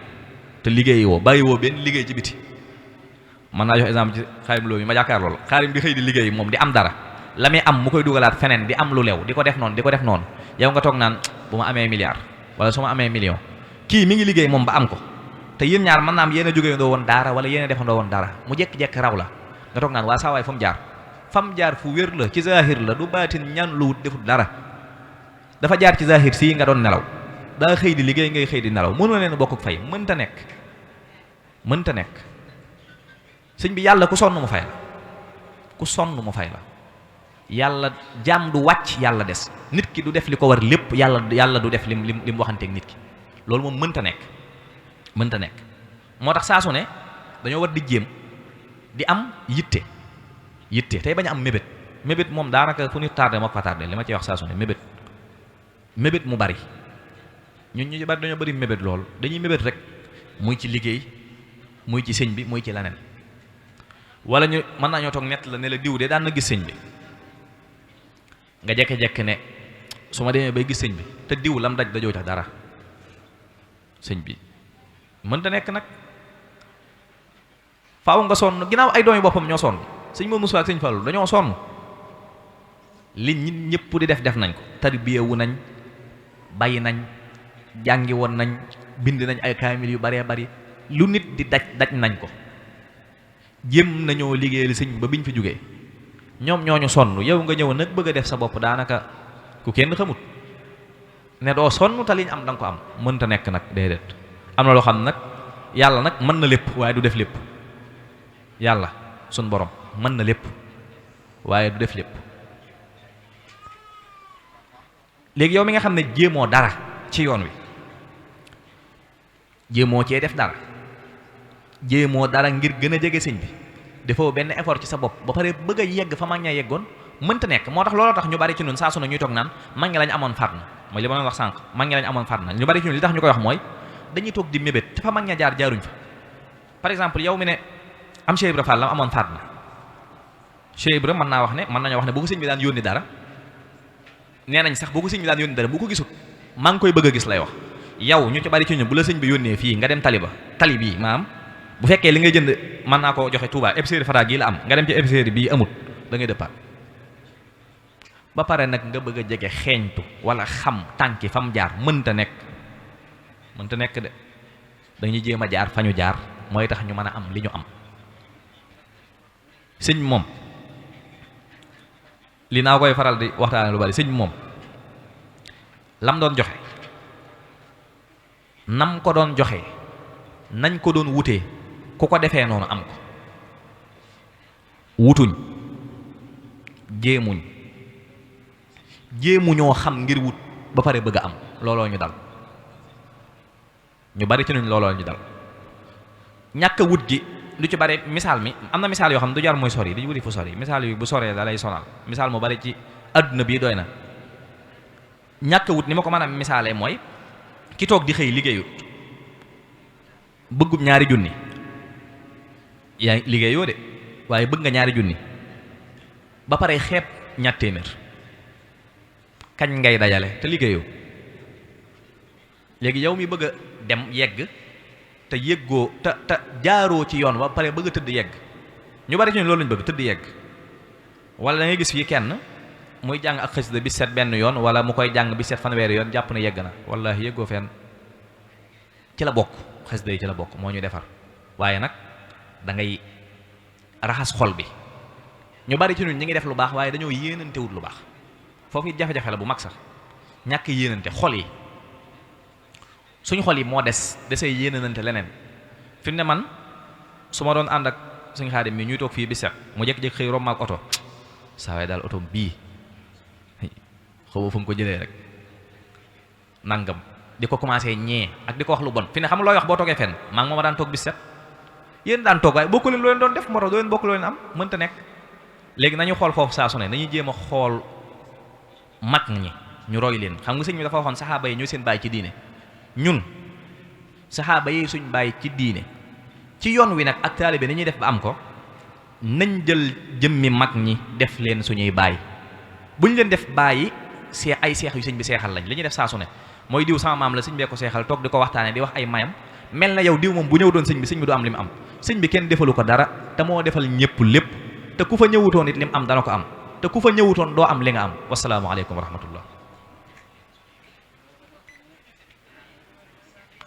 te liggéeyi woo bàyyi woo benn liggéey ci biti mën naa jox exemple ci xaarim loo mi ma jàkkaar loolu xaarim di xëy di liggéey moom di am dara la muy am mu koy dugalaat feneen di am lu lew di ko def noonu yow nga toog naan bu ma amee milliard wala su ma amee million kii mi ngi liggéey moom ba am ko te yéen ñaar mën naa am yéen a jógee woon daara wala yéen a defandoo woon dara mu jekk-jekk raw la nga toog naan waa saa waay fa mu jaar fu wér la ci zahir la du baatin ñaan lu wut defut dara dafa jaar ci zahir sii nga doon nelaw daa xëy di liggéey ngay xëy di nelaw mënoo leen bokk fay mënta nekk sëñ bi yàlla ku sonn mu fay la yàlla jaam du wàcc yàlla des nit ki du def li ko war lépp yàlla du def lim waxanteeg nit ki loolu moom mënta nekk moo tax saa su ne dañoo war di jéem di am yitte tey bañ a am mébét moom daanaka fu nit tardé moo ko fa tardé li ma ciy wax saa su ne mébét mu bari ñun ñu bari dañoo bari mébét lool dañuy mébét rek muy ci liggéey muy ci sëñ bi muy ci leneen wala ñu mën naa ñoo toog nett la ne la diw de daan na gis sëñ bi nga jekke-jekke ne su ma demee bay gis sëñ bi te diw lam daj dajoo tax dara sëñ bi mënta nekk nag faaw nga sonn ginnaaw ay doomi boppam ñoo sonn sëñ Modou Moussa ak sëñ Fallou dañoo sonn li nit ñëpp di def nañ ko tarbiya wu nañ bàyyi nañ jàngi woon nañ bind nañ ay kaamil yu baree bari lu nit di daj nañ ko jéem nañoo liggéeyal sëñ ba biñ fi jógee ñoom ñooñu sonn yow nga ñëw nag bëgg a def sa bopp daanaka ku kenn xamut ne doo sonn te liñ am da nga ko am mënta nekk nag déedéet am na loo xam nag yàlla nag mën na lépp waaye du def lépp yàlla sun borom mën na lépp waaye du def lépp léegi yow mi nga xam ne jéemoo dara ci yoon wi jéemoo cee def dara jéemoo dara ngir gën a jege sëñ bi defoo benn effort ci sa bopp ba pare bëgg a yegg fa mag ña yeggoon mënta nekk moo tax looloo tax ñu bari ci ñun saa su ne ñuy toog naan mag ñi lañ amoon faat na mooy li ma doon wax sànq mag ñi lañ amoon faat na ñu bari ci ñun li tax ñu koy wax mooy dañuy toog di mébét te fa mag ña jaaruñ fa par exemple yow mi ne am Cheikh Ibra Fall la amoon faat na Cheikh Ibra mën nañoo wax ne bu ko sëñ bi daan yónni dara nee nañ sax bu ko sëñ bi daan yónni dara bu ko gisut maa ngi koy bëgg a gis lay wax yow ñu ci bari ci ñun bu la sëñ bi yónnee fii nga dem tali bii maam bu fekkee li ngay jënd mën naa ko joxe Touba épicerie Fara gii la am nga dem ci épicerie bii amut da ngay dëppaat ba pare nag nga bëgg a jege xeeñtu wala xam tànki fam jaar mënta nekk de dañuy jéem a jaar fa ñu jaar mooy tax ñu mën a am li ñu am sëñ moom li naa koy faral di waxtaane lu bari sëñ moom lam doon joxe nam ko doon joxe nañ ko doon wutee ku ko defee noonu am ko wutuñ jéemuñoo xam ngir wut ba pare bëgg a am looloo ñu dal ñu bari ci nuñ looloo ñu dal ñàkk a wut gi lu ci bari misaal mi am na misaal yoo xam ne du jar muy sori di wuti fu sori misaal yi bu soree da lay sonal misaal mu bari ci àdduna bii doy na ñàkk a wut ni ma ko mën a misaalee mooy ki toog di xëy liggéeyut bëggub ñaari junni yaa liggéeyoo de waaye bëgg nga ñaari junni ba pare xeeb ñaar téeméer kañ ngay dajale te liggéeyoo léegi yow mi bëgg a dem yegg te yëggoo te jaaroo ci yoon ba pare bëgg a tëdd yegg ñu bari ci ñu loolu lañu bëgg tëdd yegg wala da ngay gis fii kenn muy jàng ak xasida bi set benn yoon wala mu koy jàng bi set fanweeri yoon jàpp na yegg na wallahi yëggoo fenn ci la bokk xasida yi ci la bokk moo ñu defar waaye nag da ngay raxas xol bi ñu bari ci ñun ñi ngi def lu baax waaye dañoo yéenantewut lu baax foofu it jafe-jafe la bu mag sax ñàkk yéenante xol yi suñu xol yi moo desee yéenante leneen fi mu ne man su ma doon ànd ak suñu Xaadim mi ñuy toog fii bi set mu jékki-jékki xëy romb ak oto saa waay daal oto bii xaw fu mu ko jëlee rek nangam di ko commencé ñee ak di ko wax lu bon fi ne xam looy wax boo toogee fenn maa ngi mooma daan toog bi set yéen daan toog waaye bokku leen loo leen doon def moo tax doo leen bokk loo leen am mënta nekk léegi nañu xool foofu saa su ne nañuy jéem a xool mag ñi ñu roy leen xam nga sëñ bi dafa waxoon saxaaba yi ñooy seen bàyyi ci diine ñun saxaaba yi suñ bàyyi ci diine ci yoon wi nag ak taalibe ni ñuy def ba am ko nañ jël jëmmi mag ñi def leen suñuy bàyyi buñ leen def bàyyi ay seex yu sëñ bi seexal lañ li ñuy def saa su ne mooy diw sama maam la sëñ bee ko seexal toog di ko waxtaane di wax ay mayam mel na yow diw moom bu ñëw doon sëñ bi du am li mu am sëñ bi kenn defalu ko dara te moo defal ñëpp lépp te ku fa ñëwutoon it li mu am dana ko am te ku fa ñëwutoon doo am li nga am wasalaamu aleykum wa rahmatullah.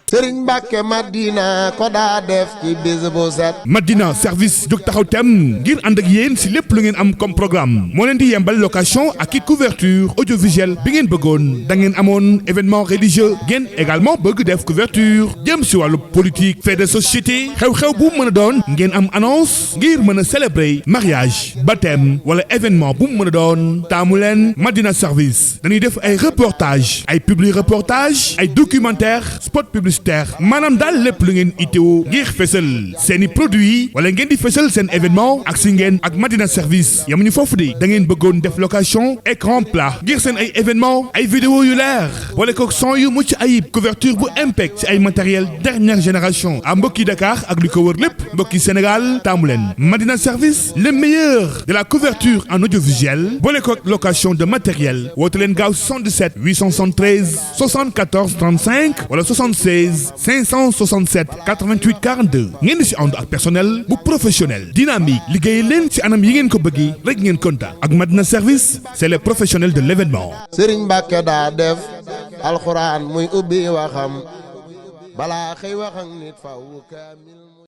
Sëriñ Mbàkke Madina ko daa def ci bis bu set. Madina service jóg taxaw tem ngir ànd ak yéen si lépp lu ngeen am comme programme moo leen di yembal location ak i couverture audiovisuelle bi ngeen bëggoon da ngeen amoon événement religieux ngeen également bëgg def couverture jëm si wàllu politique fait de société xew-xew bu mën a doon ngeen am annonce ngir mën a célébrer mariage baptême wala événement bu mu mën a doon taamu leen Madina service dañuy def ay reportage ay publi reportage ay documentaire spot publicitaire maanaam daal lépp lu ngeen itteewu ngir fësal seeni produit wala ngeen di fësal seen événement ak si ngeen ak Madina service yamuñu foofu de da ngeen bëggoon def location écran plat ngir seen ay événement ay vidéo yu leer wala ko son yu mucc ayib couverture bu impec ci ay matériel dernière génération à mbokki Dakar ak li ko wër lépp mbokki Sénégal taamu leen Madina service le meilleur de la couverture en audiovisuel boole ko location de matériel woote leen gaaw 77 873 74 35 wala 76 567 88 42 ngeen di si ànd ak personnel bu professionnel dynamique liggéey leen ci anam yi ngeen ko bëggee rek ngeen contact ak Madina service c'est les professionnels de l'événement. Sëriñ Mbàkke daa def alxuraan muy ubbi waxam balaa xëy wax ak nit faw kaamil